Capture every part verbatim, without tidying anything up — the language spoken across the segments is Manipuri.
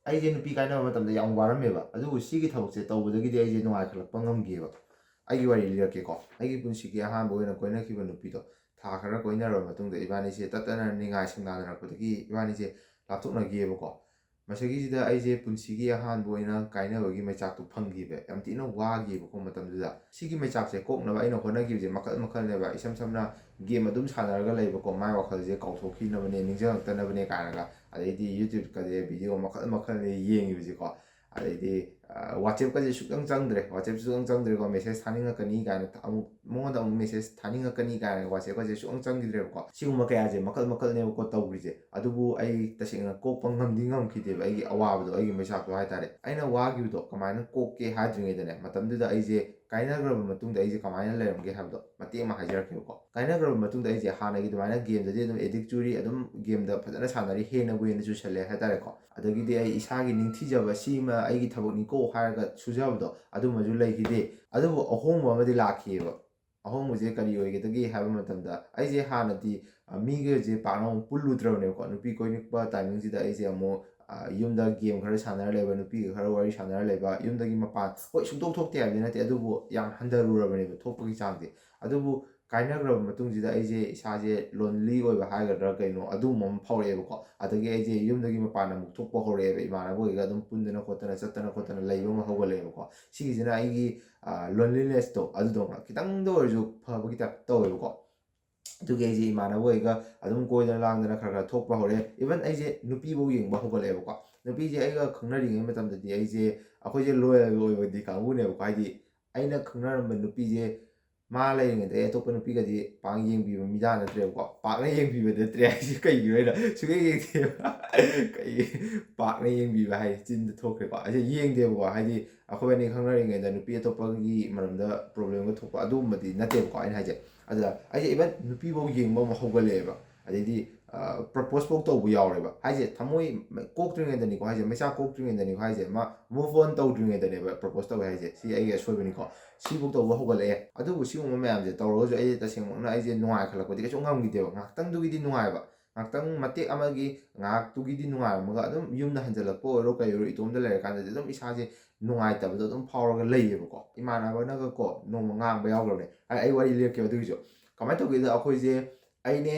ꯑꯩꯁꯦ ꯅꯨꯄꯤ ꯀꯥꯏꯅꯕ ꯃꯇꯝꯗ ꯌꯥꯝ ꯋꯥꯔꯝꯃꯦꯕ, ꯑꯗꯨꯕꯨ ꯁꯤꯒꯤ ꯊꯕꯛꯁꯦ ꯇꯧꯕꯗꯒꯤꯗꯤ ꯑꯩꯁꯦ ꯅꯨꯡꯉꯥꯏꯈꯠꯂꯛꯄ ꯉꯝꯈꯤꯑꯕ꯫ ꯑꯩꯒꯤ ꯋꯥꯔꯤ ꯂꯤꯔꯛꯀꯦꯀꯣ꯫ ꯑꯩꯒꯤ ꯄꯨꯟꯁꯤꯒꯤ ꯑꯍꯥꯟꯕ ꯑꯣꯏꯅ ꯀꯣꯏꯅꯈꯤꯕ ꯅꯨꯄꯤꯗꯣ ꯊꯥ ꯈꯔ ꯀꯣꯏꯅꯔꯕ ꯃꯇꯨꯡꯗ ꯏꯕꯥꯅꯤꯁꯦ ꯇꯠꯇꯅ ꯅꯤꯡꯉꯥꯏ ꯁꯪꯗꯥꯅꯔꯛꯄꯗꯒꯤ ꯏꯕꯥꯅꯤꯁꯦ ꯂꯥꯞꯊꯣꯛꯅꯈꯤꯑꯕꯀꯣ꯫ ꯃꯁꯤꯒꯤꯁꯤꯗ ꯑꯩꯁꯦ ꯄꯨꯟꯁꯤꯒꯤ ꯑꯍꯥꯟꯕ ꯑꯣꯏꯅ ꯀꯥꯏꯅꯕꯒꯤ ꯃꯩꯆꯥꯛꯇꯣ ꯐꯪꯈꯤꯕ, ꯌꯥꯝ ꯊꯤꯅ ꯋꯥꯈꯤꯕꯀꯣ ꯃꯇꯝꯗꯨꯗ꯫ ꯁꯤꯒꯤ ꯃꯩꯆꯥꯛꯁꯦ ꯀꯣꯛꯅꯕ ꯑꯩꯅ ꯍꯣꯠꯅꯈꯤꯕꯁꯦ ꯃꯈꯜ ꯃꯈꯜꯅꯦꯕ꯫ ꯏꯁꯝ ꯁꯝꯅ ꯒꯦꯝ ꯑꯗꯨꯝ ꯁꯥꯟꯅꯔꯒ ꯂꯩꯕꯀꯣ, ꯃꯥꯏ ꯋꯥꯈꯜꯁꯦ ꯀꯥꯎꯊꯣꯛꯈꯤꯅꯕꯅꯦ, ꯅꯤꯡꯁꯤꯡꯉꯛꯇꯅꯕꯅꯦ ꯀꯥꯏꯅꯒ꯫ ꯑꯗꯩꯗꯤ ꯌꯨꯇ꯭ꯌꯨꯕꯀꯁꯦ ꯚꯤꯗꯤꯑꯣ ꯃꯈꯜ ꯃꯈꯜꯅꯦ ꯌꯦꯡꯉꯤꯕꯁꯤꯀꯣ꯫ ꯑꯗꯩꯗꯤ ꯋꯥꯆꯦꯞꯀꯁꯦ ꯁꯨꯛꯆꯪ ꯆꯪꯗ꯭ꯔꯦ, ꯋꯥꯆꯦꯞ ꯁꯨꯛꯆꯪ ꯆꯪꯗ꯭ꯔꯦꯀꯣ꯫ ꯃꯦꯁꯦꯖ ꯊꯥꯅꯤꯡꯉꯛꯀꯅꯤ ꯀꯥꯏꯅ ꯑꯃꯨꯛ ꯃꯉꯣꯟꯗ ꯑꯃꯨꯛ ꯃꯦꯁꯦꯖ ꯊꯥꯅꯤꯡꯉꯛꯀꯅꯤ ꯀꯥꯏꯅ ꯋꯥꯆꯦꯞꯀꯁꯦ ꯁꯨꯛꯆꯪ ꯆꯪꯈꯤꯗ꯭ꯔꯦꯕꯀꯣ꯫ ꯁꯤꯒꯨꯝꯕ ꯀꯌꯥꯁꯦ ꯃꯈꯜ ꯃꯈꯜꯅꯦꯕꯀꯣ ꯇꯧꯈ꯭ꯔꯤꯁꯦ꯫ ꯑꯗꯨꯕꯨ ꯑꯩ ꯇꯁꯦꯡꯅ ꯀꯣꯛꯄ ꯉꯝꯗꯤ ꯉꯝꯈꯤꯗꯦꯕ ꯑꯩꯒꯤ ꯑꯋꯥꯕꯗꯣ, ꯑꯩꯒꯤ ꯃꯩꯆꯥꯛꯇꯣ ꯍꯥꯏꯇꯥꯔꯦ꯫ ꯑꯩꯅ ꯋꯥꯈꯤꯕꯗꯣ ꯀꯃꯥꯏꯅ ꯀꯣꯛꯀꯦ ꯍꯥꯏꯗ꯭ꯔꯤꯉꯩꯗꯅꯦ, ꯃꯇꯝꯗꯨꯗ ꯑꯩꯁꯦ ꯀꯥꯏꯅꯈ꯭ꯔꯕ ꯃꯇꯨꯡꯗ ꯑꯩꯁꯦ ꯀꯃꯥꯏꯅ ꯂꯩꯔꯝꯒꯦ ꯍꯥꯏꯕꯗꯣ ꯃꯇꯦꯛ ꯑꯃ ꯍꯥꯏꯖꯔꯛꯀꯦꯕꯀꯣ꯫ ꯀꯥꯏꯅꯈ꯭ꯔꯕ ꯃꯇꯨꯡꯗ ꯑꯩꯁꯦ ꯍꯥꯟꯅꯒꯤ ꯑꯗꯨꯃꯥꯏꯅ ꯒꯦꯝꯗꯗꯤ ꯑꯗꯨꯝ ꯑꯦꯗꯤꯛ ꯆꯨꯔꯤ, ꯑꯗꯨꯝ ꯒꯦꯝꯗ ꯐꯖꯅ ꯁꯥꯟꯅꯔꯤ, ꯍꯦꯟꯅꯕꯨ ꯍꯦꯟꯅ ꯆꯨꯁꯜꯂꯦ ꯍꯥꯏꯇꯥꯔꯦꯀꯣ꯫ ꯑꯗꯒꯤꯗꯤ ꯑꯩ ꯏꯁꯥꯒꯤ ꯅꯤꯡꯊꯤꯖꯕ, ꯁꯤꯃ ꯑꯩꯒꯤ ꯊꯕꯛꯅꯤꯀꯣ ꯍꯥꯏꯔꯒ ꯁꯨꯖꯕꯗꯣ ꯑꯗꯨꯃꯁꯨ ꯂꯩꯈꯤꯗꯦ꯫ ꯑꯗꯨꯕꯨ ꯑꯍꯣꯡꯕ ꯑꯃꯗꯤ ꯂꯥꯛꯈꯤꯑꯕ꯫ ꯑꯍꯣꯡꯕꯁꯦ ꯀꯔꯤ ꯑꯣꯏꯒꯗꯒꯦ ꯍꯥꯏꯕ ꯃꯇꯝꯗ, ꯑꯩꯁꯦ ꯍꯥꯟꯅꯗꯤ ꯃꯤꯒꯁꯦ ꯄꯥꯛꯅ ꯑꯃꯨꯛ ꯄꯨꯜꯂꯨꯗ꯭ꯔꯕꯅꯦꯕꯀꯣ꯫ ꯅꯨꯄꯤ ꯀꯣꯏꯅꯤꯡꯕ ꯇꯥꯏꯃꯤꯡꯁꯤꯗ ꯑꯩꯁꯦ ꯑꯃꯨꯛ ꯌꯨꯝꯗ ꯒꯦꯝ ꯈꯔ ꯁꯥꯟꯅꯔ ꯂꯩꯕ, ꯅꯨꯄꯤꯒ ꯈꯔ ꯋꯥꯔꯤ ꯁꯥꯟꯅꯔ ꯂꯩꯕ, ꯌꯨꯝꯗꯒꯤ ꯃꯄꯥꯟ, ꯍꯣꯏ, ꯁꯨꯡꯇꯣꯛ ꯊꯣꯛꯇꯦ ꯍꯥꯏꯕꯗꯤ ꯅꯠꯇꯦ, ꯑꯗꯨꯕꯨ ꯌꯥꯝ ꯍꯟꯊꯔꯨꯔꯕꯅꯦꯕ ꯊꯣꯛꯄꯒꯤ ꯆꯥꯡꯁꯦ꯫ ꯑꯗꯨꯕꯨ ꯀꯥꯏꯅꯈ꯭ꯔꯕ ꯃꯇꯨꯡꯁꯤꯗ ꯑꯩꯁꯦ ꯏꯁꯥꯁꯦ ꯂꯣꯟꯂꯤ ꯑꯣꯏꯕ ꯍꯥꯏꯒꯗ꯭ꯔꯥ ꯀꯩꯅꯣ, ꯑꯗꯨꯒꯨꯝꯕ ꯑꯃ ꯐꯥꯎꯔꯛꯑꯦꯕꯀꯣ꯫ ꯑꯗꯒꯤ ꯑꯩꯁꯦ ꯌꯨꯝꯗꯒꯤ ꯃꯄꯥꯟ ꯑꯃꯨꯛ ꯊꯣꯛꯄ ꯍꯧꯔꯛꯑꯦꯕ, ꯏꯃꯥꯟꯅꯕ ꯍꯣꯏꯒ ꯑꯗꯨꯝ ꯄꯨꯟꯗꯅ ꯈꯣꯠꯇꯅ ꯆꯠꯇꯅ ꯈꯣꯠꯇꯅ ꯂꯩꯕ ꯑꯃ ꯍꯧꯒꯠꯂꯛꯑꯦꯕꯀꯣ꯫ ꯁꯤꯒꯤꯁꯤꯅ ꯑꯩꯒꯤ ꯂꯣꯟꯂꯤꯅꯦꯁꯇꯣ ꯑꯗꯨꯗꯧꯅ ꯈꯤꯇꯪꯗ ꯑꯣꯏꯔꯁꯨ ꯐꯕꯒꯤ ꯇꯥꯏꯞ ꯇꯧꯋꯦꯕꯀꯣ꯫ ꯑꯗꯨꯒꯤ ꯑꯩꯁꯦ ꯏꯃꯥꯟꯅꯕ ꯍꯣꯏꯒ ꯑꯗꯨꯝ ꯀꯣꯏꯗꯅ ꯂꯥꯡꯗꯅ ꯈꯔ ꯈꯔ ꯊꯣꯛꯄ ꯍꯧꯔꯦ꯫ ꯏꯚꯟ ꯑꯩꯁꯦ ꯅꯨꯄꯤꯐꯧ ꯌꯦꯡꯕ ꯍꯧꯒꯠꯂꯛꯑꯦꯕꯀꯣ꯫ ꯅꯨꯄꯤꯁꯦ ꯑꯩꯒ ꯈꯪꯅꯔꯤꯉꯩ ꯃꯇꯝꯗꯗꯤ ꯑꯩꯁꯦ, ꯑꯩꯈꯣꯏꯁꯦ ꯂꯣꯌꯦꯜ ꯑꯣꯏꯕꯗꯤ ꯀꯥꯡꯕꯨꯅꯦꯕꯀꯣ꯫ ꯍꯥꯏꯗꯤ ꯑꯩꯅ ꯈꯪꯅꯔꯝꯕ ꯅꯨꯄꯤꯁꯦ ꯃꯥ ꯂꯩꯔꯤꯉꯩꯗ ꯑꯩ ꯑꯇꯣꯞꯄ ꯅꯨꯄꯤꯒꯗꯤ ꯄꯥꯛ ꯌꯦꯡꯕꯤꯕ ꯃꯤꯗꯥ ꯅꯠꯇ꯭ꯔꯦꯕꯀꯣ꯫ ꯄꯥꯛꯅ ꯌꯦꯡꯕꯤꯕ ꯅꯠꯇ꯭ꯔꯦ ꯍꯥꯏꯁꯦ ꯀꯩꯒꯤꯅꯣ ꯍꯥꯏꯗ ꯁꯨꯡꯌꯦꯡ ꯌꯦꯡꯗꯦꯕ꯫ ꯀꯩ ꯄꯥꯛꯅ ꯌꯦꯡꯕꯤꯕ ꯍꯥꯏ ꯆꯤꯟꯗ ꯊꯣꯛꯈ꯭ꯔꯦꯀꯣ꯫ ꯑꯩꯁꯦ ꯌꯦꯡꯗꯦꯕꯀꯣ꯫ ꯍꯥꯏꯗꯤ ꯑꯩꯈꯣꯏ ꯑꯅꯤ ꯈꯪꯅꯔꯤꯉꯩꯗ ꯅꯨꯄꯤ ꯑꯇꯣꯞꯄꯒꯤ ꯃꯔꯝꯗ ꯄ꯭ꯔꯣꯕ꯭ꯂꯦꯝꯒ ꯊꯣꯛꯄ ꯑꯗꯨꯒꯨꯝꯕꯗꯤ ꯅꯠꯇꯦꯕꯀꯣ ꯑꯩꯅ ꯍꯥꯏꯁꯦ꯫ ꯑꯗꯨꯗ ꯑꯩꯁꯦ ꯏꯚꯟ ꯅꯨꯄꯤꯐꯧ ꯌꯦꯡꯕ ꯑꯃ ꯍꯧꯒꯠꯂꯛꯑꯦꯕ꯫ ꯑꯗꯩꯗꯤ ꯄ꯭ꯔꯄꯣꯁꯐꯧ ꯇꯧꯕ ꯌꯥꯎꯔꯦꯕ꯫ ꯍꯥꯏꯁꯦ ꯊꯃꯣꯏ ꯀꯣꯛꯇ꯭ꯔꯤꯉꯩꯗꯅꯤꯀꯣ ꯍꯥꯏꯁꯦ, ꯃꯩꯆꯥꯛ ꯀꯣꯛꯇ꯭ꯔꯤꯉꯩꯗꯅꯤꯀꯣ ꯍꯥꯏꯁꯦ, ꯃꯥ ꯃꯨꯚ ꯑꯣꯟ ꯇꯧꯗ꯭ꯔꯤꯉꯩꯗꯅꯦꯕ ꯄ꯭ꯔꯄꯣꯁ ꯇꯧꯋꯦ ꯍꯥꯏꯁꯦ꯫ ꯁꯤ ꯑꯩꯒꯤ ꯑꯁꯣꯏꯕꯅꯤꯀꯣ꯫ ꯁꯤꯐꯧ ꯇꯧꯕ ꯍꯧꯒꯠꯂꯛꯑꯦ꯫ ꯑꯗꯨꯕꯨ ꯁꯤꯒꯨꯝꯕ ꯃꯌꯥꯝꯁꯦ ꯇꯧꯔꯒꯁꯨ ꯑꯩꯁꯦ ꯇꯁꯦꯡꯃꯛꯅ ꯑꯩꯁꯦ ꯅꯨꯡꯉꯥꯏꯈꯠꯂꯛꯄꯗꯤ ꯀꯩꯁꯨ ꯉꯝꯈꯤꯗꯦꯕ꯫ ꯉꯥꯏꯍꯥꯛꯇꯪꯗꯨꯒꯤꯗꯤ ꯅꯨꯡꯉꯥꯏꯕ, ꯉꯥꯏꯍꯥꯛꯇꯪ ꯃꯇꯦꯛ ꯑꯃꯒꯤ ꯉꯥꯏꯍꯥꯛꯇꯨꯒꯤꯗꯤ ꯅꯨꯡꯉꯥꯏꯔꯝꯃꯒ, ꯑꯗꯨꯝ ꯌꯨꯝꯗ ꯍꯟꯖꯤꯜꯂꯛꯄ ꯑꯣꯏꯔꯣ ꯀꯩ ꯑꯣꯏꯔꯣ, ꯏꯇꯣꯝꯗ ꯂꯩꯔꯀꯥꯟꯗꯗꯤ ꯑꯗꯨꯝ ꯏꯁꯥꯁꯦ ꯅꯨꯡꯉꯥꯏꯇꯕꯗꯣ ꯑꯗꯨꯝ ꯐꯥꯎꯔꯒ ꯂꯩꯌꯦꯕꯀꯣ꯫ ꯏꯃꯥꯟꯅꯕꯅꯒ ꯀꯣ ꯅꯣꯡꯃ ꯉꯥꯡꯕ ꯌꯥꯎꯈ꯭ꯔꯕꯅꯦ꯫ ꯑꯩ ꯑꯩ ꯋꯥꯔꯤ ꯂꯤꯔꯛꯀꯦ ꯑꯗꯨꯒꯤꯁꯨ꯫ ꯀꯃꯥꯏꯅ ꯇꯧꯒꯦꯗ, ꯑꯩꯈꯣꯏꯁꯦ, ꯑꯩꯅꯦ,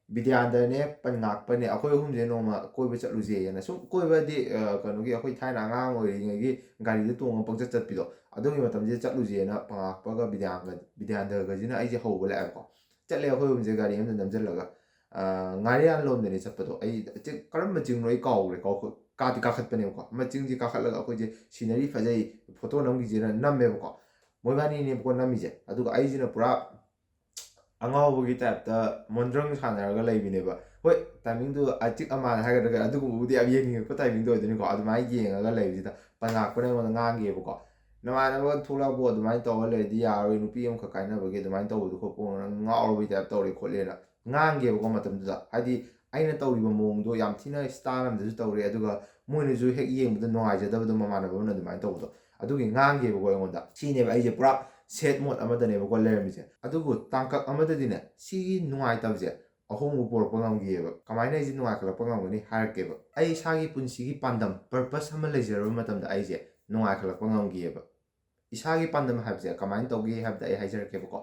ꯕꯤꯗ꯭ꯌꯥꯟꯗꯅꯦ, ꯄꯟꯉꯥꯛꯄꯅꯦ, ꯑꯩꯈꯣꯏ ꯑꯍꯨꯝꯁꯦ ꯅꯣꯡꯃ ꯀꯣꯏꯕ ꯆꯠꯂꯨꯁꯦꯅ꯫ ꯁꯨꯝ ꯀꯣꯏꯕꯗꯤ, ꯑ, ꯀꯩꯅꯣꯒꯤ, ꯑꯩꯈꯣꯏ ꯊꯥꯏꯅ ꯑꯉꯥꯡ ꯑꯣꯏꯔꯤꯉꯩꯒꯤ ꯒꯥꯔꯤꯗ ꯇꯣꯡꯉꯒ ꯄꯪꯆꯠ ꯆꯠꯄꯤꯗꯣ, ꯑꯗꯨꯒꯤ ꯃꯇꯝꯁꯤꯗ ꯆꯠꯂꯨꯁꯦꯅ ꯄꯟꯉꯥꯛꯄꯒ ꯕꯤꯗ꯭ꯌꯥꯟꯒ-, ꯕꯤꯗ꯭ꯌꯥꯟꯗꯒꯁꯤꯅ ꯑꯩꯁꯦ ꯍꯧꯕ ꯂꯥꯛꯑꯦꯕꯀꯣ꯫ ꯆꯠꯂꯦ ꯑꯩꯈꯣꯏ ꯑꯍꯨꯝꯁꯦ ꯒꯥꯔꯤ ꯑꯃꯗ ꯅꯝꯁꯤꯜꯂꯒ꯫ ꯑ, ꯉꯥꯔꯤꯌꯥꯟ ꯂꯣꯝꯗꯅꯦ ꯆꯠꯄꯗꯣ꯫ ꯑꯩ ꯆꯤꯡ, ꯀꯔꯝꯕ ꯆꯤꯡꯅꯣ ꯑꯩ ꯀꯥꯎꯈ꯭ꯔꯦ, ꯀꯥꯎ-, ꯀꯥꯗꯤ ꯀꯥꯈꯠꯄꯅꯦꯕꯀꯣ꯫ ꯑꯃ ꯆꯤꯡꯁꯦ ꯀꯥꯈꯠꯂꯒ ꯑꯩꯈꯣꯏꯁꯦ ꯁꯤꯅꯔꯤ ꯐꯖꯩ, ꯐꯣꯇꯣ ꯅꯝꯈꯤꯁꯦꯅ ꯅꯝꯃꯦꯕꯀꯣ꯫ ꯃꯣꯏꯕꯥꯅꯤꯅꯦꯕꯀꯣ ꯅꯝꯃꯤꯁꯦ꯫ ꯑꯗꯨꯒ ꯑꯩꯁꯤꯅ ꯄꯨꯔꯥ ꯑꯉꯥꯎꯕꯒꯤ ꯇꯥꯏꯞꯇ ꯃꯣꯟꯗ꯭ꯔꯪ ꯁꯥꯟꯅꯔꯒ ꯂꯩꯕꯤꯅꯦꯕ꯫ ꯍꯣꯏ, ꯇꯥꯏꯃꯤꯡꯗꯨ ꯑꯆꯤꯛ ꯑꯃꯥꯟ ꯍꯥꯏꯒꯗ꯭ꯔꯥ, ꯑꯗꯨꯒꯨꯝꯕꯕꯨꯗꯤ ꯌꯥꯝ ꯌꯦꯡꯅꯤꯡꯉꯛꯄ ꯇꯥꯏꯃꯤꯡꯗꯣ ꯑꯣꯏꯗꯣꯏꯅꯤꯀꯣ꯫ ꯑꯗꯨꯃꯥꯏꯅ ꯌꯦꯡꯉꯒ ꯂꯩꯕꯁꯤꯗ ꯄꯟꯉꯥꯛꯄꯅ ꯑꯩꯉꯣꯟꯗ ꯉꯥꯡꯒꯤꯕꯀꯣ, "ꯅꯃꯥꯟꯅꯕ ꯊꯣꯛꯂꯛꯑꯕꯣ, ꯑꯗꯨꯃꯥꯏꯅ ꯇꯧꯔ ꯂꯩꯔꯗꯤ ꯌꯥꯔꯣꯏ, ꯅꯨꯄꯤ ꯑꯃꯈꯛ ꯀꯥꯏꯅꯕꯒꯤ ꯑꯗꯨꯃꯥꯏꯅ ꯇꯧꯕꯗꯣ ꯈꯣꯠꯄ, ꯅꯪ ꯉꯥꯎꯔꯕꯩ ꯇꯥꯏꯞ ꯇꯧꯔꯦ ꯈꯣꯠꯂꯦꯅ" ꯉꯥꯡꯒꯦꯕꯀꯣ꯫ ꯃꯇꯝꯗꯨꯗ ꯍꯥꯏꯗꯤ ꯑꯩꯅ ꯇꯧꯔꯤꯕ ꯃꯑꯣꯡꯗꯣ ꯌꯥꯝ ꯊꯤꯅ ꯏꯁꯇꯥꯏꯜ ꯑꯃꯗꯁꯨ ꯇꯧꯔꯦ, ꯑꯗꯨꯒ ꯃꯣꯏꯅꯁꯨ ꯍꯦꯛ ꯌꯦꯡꯕꯗ ꯅꯨꯡꯉꯥꯏꯖꯗꯕꯗꯣ, ꯃꯃꯥꯟꯅꯕ ꯑꯃꯅ ꯑꯗꯨꯃꯥꯏꯅ ꯇꯧꯕꯗꯣ꯫ ꯑꯗꯨꯒꯤ ꯉꯥꯡꯒꯦꯕꯀꯣ ꯑꯩꯉꯣꯟꯗ꯫ ꯁꯤꯅꯦꯕ ꯑꯩꯁꯦ ꯄꯨꯔꯥ ꯁꯦꯠ ꯃꯣꯠ ꯑꯃꯗꯅꯦꯕꯀꯣ ꯂꯩꯔꯝꯃꯤꯁꯦ꯫ ꯑꯗꯨꯕꯨ ꯇꯥꯡꯀꯛ ꯑꯃꯗꯗꯤꯅꯦ, ꯁꯤꯒꯤ ꯅꯨꯡꯉꯥꯏꯇꯕꯁꯦ ꯑꯍꯣꯡꯕ ꯄꯨꯔꯛꯄ ꯉꯝꯈꯤꯑꯕ꯫ ꯀꯃꯥꯏꯅ ꯑꯩꯁꯦ ꯅꯨꯡꯉꯥꯏꯈꯠꯂꯛꯄ ꯉꯝꯒꯅꯤ ꯍꯥꯏꯔꯛꯀꯦꯕ꯫ ꯑꯩ ꯏꯁꯥꯒꯤ ꯄꯨꯟꯁꯤꯒꯤ ꯄꯥꯟꯗꯝ, ꯄꯔꯄꯁ ꯑꯃ ꯂꯩꯖꯔꯕ ꯃꯇꯝꯗ ꯑꯩꯁꯦ ꯅꯨꯡꯉꯥꯏꯈꯠꯂꯛꯄ ꯉꯝꯈꯤꯑꯕ꯫ ꯏꯁꯥꯒꯤ ꯄꯥꯟꯗꯝ ꯍꯥꯏꯕꯁꯦ ꯀꯃꯥꯏꯅ ꯇꯧꯒꯦ ꯍꯥꯏꯕꯗ ꯑꯩ ꯍꯥꯏꯖꯔꯛꯀꯦꯕꯀꯣ꯫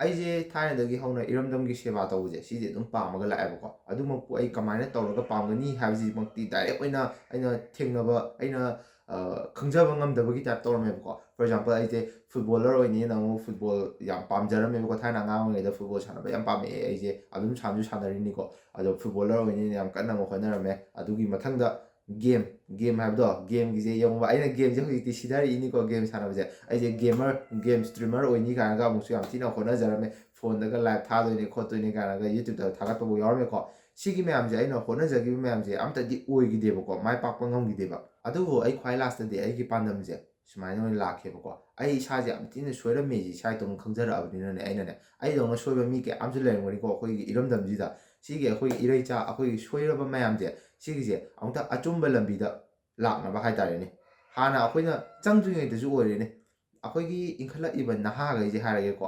ꯑꯩꯁꯦ ꯊꯥꯏꯅꯗꯒꯤ ꯍꯧꯅ ꯏꯔꯝꯗꯝꯒꯤ ꯁꯦꯕꯥ ꯇꯧꯕꯁꯦ, ꯁꯤꯁꯦ ꯑꯗꯨꯝ ꯄꯥꯝꯃꯒ ꯂꯥꯛꯑꯦꯕꯀꯣ꯫ ꯑꯗꯨꯃꯛꯄꯨ ꯑꯩ ꯀꯃꯥꯏꯅ ꯇꯧꯔꯒ ꯄꯥꯝꯒꯅꯤ ꯍꯥꯏꯕꯁꯤꯃꯛꯇꯤ ꯗꯥꯏꯔꯦꯛ ꯑꯣꯏꯅ ꯑꯩꯅ ꯊꯦꯡꯅꯕ, ꯑꯩꯅ, ꯑ, ꯈꯪꯖꯕ ꯉꯝꯗꯕꯒꯤ ꯇꯥꯏꯞ ꯇꯧꯔꯝꯃꯦꯕꯀꯣ꯫ For example, ꯑꯩꯁꯦ ꯐꯨꯠꯕꯣꯂꯔ ꯑꯣꯏꯅꯤꯅ ꯑꯃꯨꯛ ꯐꯨꯠꯕꯣꯜ ꯌꯥꯝ ꯄꯥꯝꯖꯔꯝꯃꯦꯕꯀꯣ꯫ ꯊꯥꯏꯅ ꯑꯉꯥꯡ ꯑꯣꯏꯔꯤꯉꯩꯗ ꯐꯨꯠꯕꯣꯜ ꯁꯥꯟꯅꯕ ꯌꯥꯝ ꯄꯥꯝꯃꯛꯑꯦ ꯑꯩꯁꯦ, ꯑꯗꯨꯝ ꯁꯥꯟꯁꯨ ꯁꯥꯟꯅꯔꯤꯅꯤꯀꯣ꯫ ꯑꯗꯣ ꯐꯨꯠꯕꯣꯂꯔ ꯑꯣꯏꯅꯤꯅ ꯌꯥꯝ ꯀꯟꯅ ꯑꯃꯨꯛ ꯍꯣꯠꯅꯔꯝꯃꯦ꯫ ꯑꯗꯨꯒꯤ ꯃꯊꯪꯗ ꯒꯦꯝ, ꯒꯦꯝ ꯍꯥꯏꯕꯗꯣ, ꯒꯦꯝꯒꯤꯁꯦ ꯌꯦꯡꯉꯨꯕ꯫ ꯑꯩꯅ ꯒꯦꯝꯁꯦ ꯍꯧꯖꯤꯛꯇꯤ ꯁꯤꯊꯔꯛꯏꯅꯤꯀꯣ, ꯒꯦꯝ ꯁꯥꯟꯅꯕꯁꯦ꯫ ꯑꯩꯁꯦ ꯒꯦꯃꯔ, ꯒꯦꯝ ꯁ꯭ꯇ꯭ꯔꯤꯃꯔ ꯑꯣꯏꯅꯤ ꯀꯥꯏꯅꯒ ꯑꯃꯨꯛꯁꯨ ꯌꯥꯝ ꯊꯤꯅ ꯍꯣꯠꯅꯖꯔꯝꯃꯦ꯫ ꯐꯣꯟꯗꯒ ꯂꯥꯏꯚ ꯊꯥꯗꯣꯏꯅꯤ ꯈꯣꯠꯇꯣꯏꯅꯤ ꯀꯥꯏꯅꯒ YouTubeꯇ ꯊꯥꯒꯠꯄꯕꯨ ꯌꯥꯎꯔꯝꯃꯦꯀꯣ꯫ ꯁꯤꯒꯤ ꯃꯌꯥꯝꯁꯦ, ꯑꯩꯅ ꯍꯣꯠꯅꯖꯈꯤꯕ ꯃꯌꯥꯝꯁꯦ ꯑꯝꯇꯗꯤ ꯑꯣꯏꯈꯤꯗꯦꯕꯀꯣ, ꯃꯥꯏ ꯄꯥꯛꯄ ꯉꯝꯈꯤꯗꯦꯕ꯫ ꯑꯗꯨꯕꯨ ꯑꯩ ꯈ꯭ꯋꯥꯏ ꯂꯥꯁꯇꯗꯤ ꯑꯩꯒꯤ ꯄꯥꯟꯗꯝꯁꯦ ꯁꯨꯃꯥꯏꯅ ꯑꯣꯏꯅ ꯂꯥꯛꯈꯤꯕꯀꯣ꯫ ꯑꯩ ꯏꯁꯥꯁꯦ ꯌꯥꯝ ꯊꯤꯅ ꯁꯣꯏꯔꯝꯃꯦꯁꯦ ꯏꯁꯥ ꯏꯇꯣꯝ ꯈꯪꯖꯔꯛꯑꯕꯅꯤꯅꯅꯦ, ꯑꯩꯅꯅꯦ, ꯑꯩꯗꯧꯅ ꯁꯣꯏꯕ ꯃꯤ ꯀꯌꯥ ꯑꯃꯁꯨ ꯂꯩꯔꯝꯒꯅꯤꯀꯣ ꯑꯩꯈꯣꯏꯒꯤ ꯏꯔꯝꯗꯝꯁꯤꯗ꯫ ꯁꯤꯒꯤ ꯑꯩꯈꯣꯏꯒꯤ ꯏꯔꯩꯆꯥ, ꯑꯩꯈꯣꯏꯒꯤ ꯁꯣꯏꯔꯕ ꯃꯌꯥꯝꯁꯦ, ꯁꯤꯒꯤꯁꯦ ꯑꯃꯨꯛꯇ ꯑꯆꯨꯝꯕ ꯂꯝꯕꯤꯗ ꯂꯥꯛꯅꯕ ꯍꯥꯏꯇꯥꯔꯦꯅꯦ꯫ ꯍꯥꯟꯅ ꯑꯩꯈꯣꯏꯅ ꯆꯪꯗ꯭ꯔꯤꯉꯩꯗꯁꯨ ꯑꯣꯏꯔꯦꯅꯦ, ꯑꯩꯈꯣꯏꯒꯤ ꯏꯟꯈꯠꯂꯛꯏꯕ ꯅꯍꯥꯈꯩꯁꯦ ꯍꯥꯏꯔꯒꯦꯀꯣ,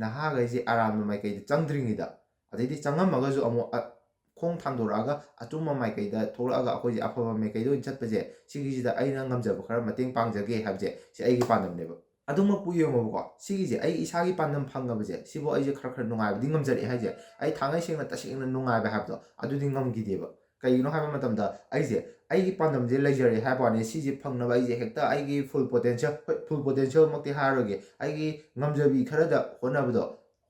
ꯅꯍꯥꯈꯩꯁꯦ ꯑꯔꯥꯟꯕ ꯃꯥꯏꯀꯩꯗ ꯆꯪꯗ꯭ꯔꯤꯉꯩꯗ, ꯑꯗꯩꯗꯤ ꯆꯪꯉꯝꯃꯒꯁꯨ ꯑꯃꯨꯛ ꯑ-, ꯈꯣꯡ ꯊꯥꯡꯗꯣꯔꯛꯑꯒ ꯑꯆꯨꯝꯕ ꯃꯥꯏꯀꯩꯗ ꯊꯣꯛꯂꯛꯑꯒ ꯑꯩꯈꯣꯏꯁꯦ ꯑꯐꯕ ꯃꯥꯏꯀꯩꯗ ꯑꯣꯏꯅ ꯆꯠꯄꯁꯦ, ꯁꯤꯒꯤꯁꯤꯗ ꯑꯩꯅ ꯉꯝꯖꯕ ꯈꯔ ꯃꯇꯦꯡ ꯄꯥꯡꯖꯒꯦ ꯍꯥꯏꯕꯁꯦ, ꯁꯤ ꯑꯩꯒꯤ ꯄꯥꯟꯗꯝꯅꯦꯕ꯫ ꯑꯗꯨꯃꯛꯄꯨ ꯌꯦꯡꯉꯣꯕꯀꯣ, ꯁꯤꯒꯤꯁꯦ ꯑꯩ ꯏꯁꯥꯒꯤ ꯄꯥꯟꯗꯝ ꯐꯪꯉꯕꯁꯦ, ꯁꯤꯕꯨ ꯑꯩꯁꯦ ꯈꯔ ꯈꯔ ꯅꯨꯡꯉꯥꯏꯕꯗꯤ ꯉꯝꯖꯔꯛꯑꯦ ꯍꯥꯏꯁꯦ꯫ ꯑꯩ ꯊꯥꯡꯉꯩ ꯁꯦꯡꯅ ꯇꯁꯦꯡꯅ ꯅꯨꯡꯉꯥꯏꯕ ꯍꯥꯏꯕꯗꯣ ꯑꯗꯨꯗꯤ ꯉꯝꯈꯤꯗꯦꯕ꯫ ꯀꯩꯒꯤꯅꯣ ꯍꯥꯏꯕ ꯃꯇꯝꯗ, ꯑꯩꯁꯦ ꯑꯩꯒꯤ ꯄꯥꯟꯗꯝꯁꯦ ꯂꯩꯖꯔꯦ ꯍꯥꯏꯕ ꯋꯥꯅꯤ, ꯁꯤꯁꯦ ꯐꯪꯅꯕ ꯑꯩꯁꯦ ꯍꯦꯛꯇ ꯑꯩꯒꯤ ꯐꯨꯜ ꯄꯣꯇꯦꯟꯁꯤꯌꯦꯜ, ꯍꯣꯏ, ꯐꯨꯜ ꯄꯣꯇꯦꯟꯁꯤꯌꯦꯜꯃꯛꯇꯤ ꯍꯥꯏꯔꯔꯣꯏꯒꯦ, ꯑꯩꯒꯤ ꯉꯝꯖꯕꯤ ꯈꯔꯗ ꯍꯣꯠꯅꯕꯗꯣ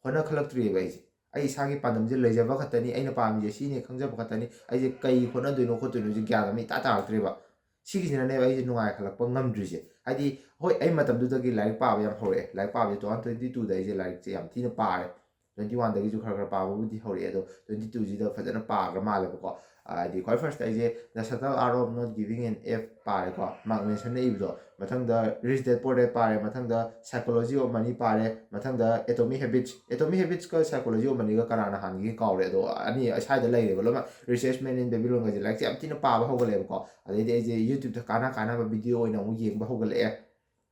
ꯍꯣꯠꯅꯈꯠꯂꯛꯇ꯭ꯔꯤꯑꯕ ꯑꯩꯁꯦ꯫ ꯑꯩ ꯏꯁꯥꯒꯤ ꯄꯥꯟꯗꯝꯁꯦ ꯂꯩꯖꯕ ꯈꯛꯇꯅꯤ, ꯑꯩꯅ ꯄꯥꯝꯃꯤꯁꯦ ꯁꯤꯅꯤ ꯈꯪꯖꯕ ꯈꯛꯇꯅꯤ꯫ ꯑꯩꯁꯦ ꯀꯩ ꯍꯣꯠꯅꯗꯣꯏꯅꯣ ꯈꯣꯠꯇꯣꯏꯅꯣꯁꯦ ꯒ꯭ꯌꯥꯟ ꯑꯃ ꯏꯇꯥ ꯇꯥꯔꯛꯇ꯭ꯔꯦꯕ꯫ ꯁꯤꯒꯤꯁꯤꯅꯅꯦꯕ ꯑꯩꯁꯦ ꯅꯨꯡꯉꯥꯏꯈꯠꯂꯛꯄ ꯉꯝꯗ꯭ꯔꯤꯁꯦ꯫ ꯍꯥꯏꯗꯤ, ꯍꯣꯏ, ꯑꯩ ꯃꯇꯝꯗꯨꯗꯒꯤ ꯂꯥꯏꯔꯤꯛ ꯄꯥꯕ ꯌꯥꯝ ꯍꯧꯔꯛꯑꯦ꯫ ꯂꯥꯏꯔꯤꯛ ꯄꯥꯕꯁꯦ two thousand twenty twoꯗ ꯑꯩꯁꯦ ꯂꯥꯏꯔꯤꯛꯁꯦ ꯌꯥꯝ ꯊꯤꯅ ꯄꯥꯔꯦ꯫ Twenty oneꯗꯒꯤꯁꯨ ꯈꯔ ꯈꯔ ꯄꯥꯕꯕꯨꯗꯤ ꯍꯧꯔꯛꯑꯦ, ꯑꯗꯣ twenty twoꯁꯤꯗ ꯐꯖꯅ ꯄꯥꯈ꯭ꯔ ꯃꯥꯜꯂꯦꯕꯀꯣ꯫ ꯍꯥꯏꯗꯤ, ꯈ꯭ꯋꯥꯏ ꯐꯥꯔꯁꯇ ꯑꯩꯁꯦ The Subtle Art of Not Giving an F ꯄꯥꯔꯦꯀꯣ, ꯃꯥꯔꯛ ꯃꯦꯟꯁꯟꯅ ꯏꯕꯗꯣ꯫ ꯃꯊꯪꯗ Rich Dad Poor Dad ꯄꯥꯔꯦ, ꯃꯊꯪꯗ Psychology of Money ꯄꯥꯔꯦ, ꯃꯊꯪꯗ Atomic Habits, Atomic Habitsꯀ Psychology of Moneyꯒ ꯀꯅꯥꯅ ꯍꯥꯟꯒꯦ ꯀꯥꯎꯔꯦ, ꯑꯗꯣ ꯑꯅꯤ ꯁ꯭ꯋꯥꯏꯗ ꯂꯩꯔꯦꯕ ꯂꯣꯏꯅꯃꯛ꯫ Rich Rich Man in Babylonꯒꯁꯦ ꯂꯥꯏꯔꯤꯛꯁꯦ ꯌꯥꯝ ꯊꯤꯅ ꯄꯥꯕ ꯍꯧꯒꯠꯂꯛꯑꯦꯕꯀꯣ꯫ ꯑꯗꯩꯗꯤ ꯑꯩꯁꯦ YouTubeꯇ ꯀꯥꯟꯅ ꯀꯥꯟꯅꯕ video ꯑꯣꯏꯅ ꯑꯃꯨꯛ ꯌꯦꯡꯕ ꯍꯧꯒꯠꯂꯛꯑꯦ꯫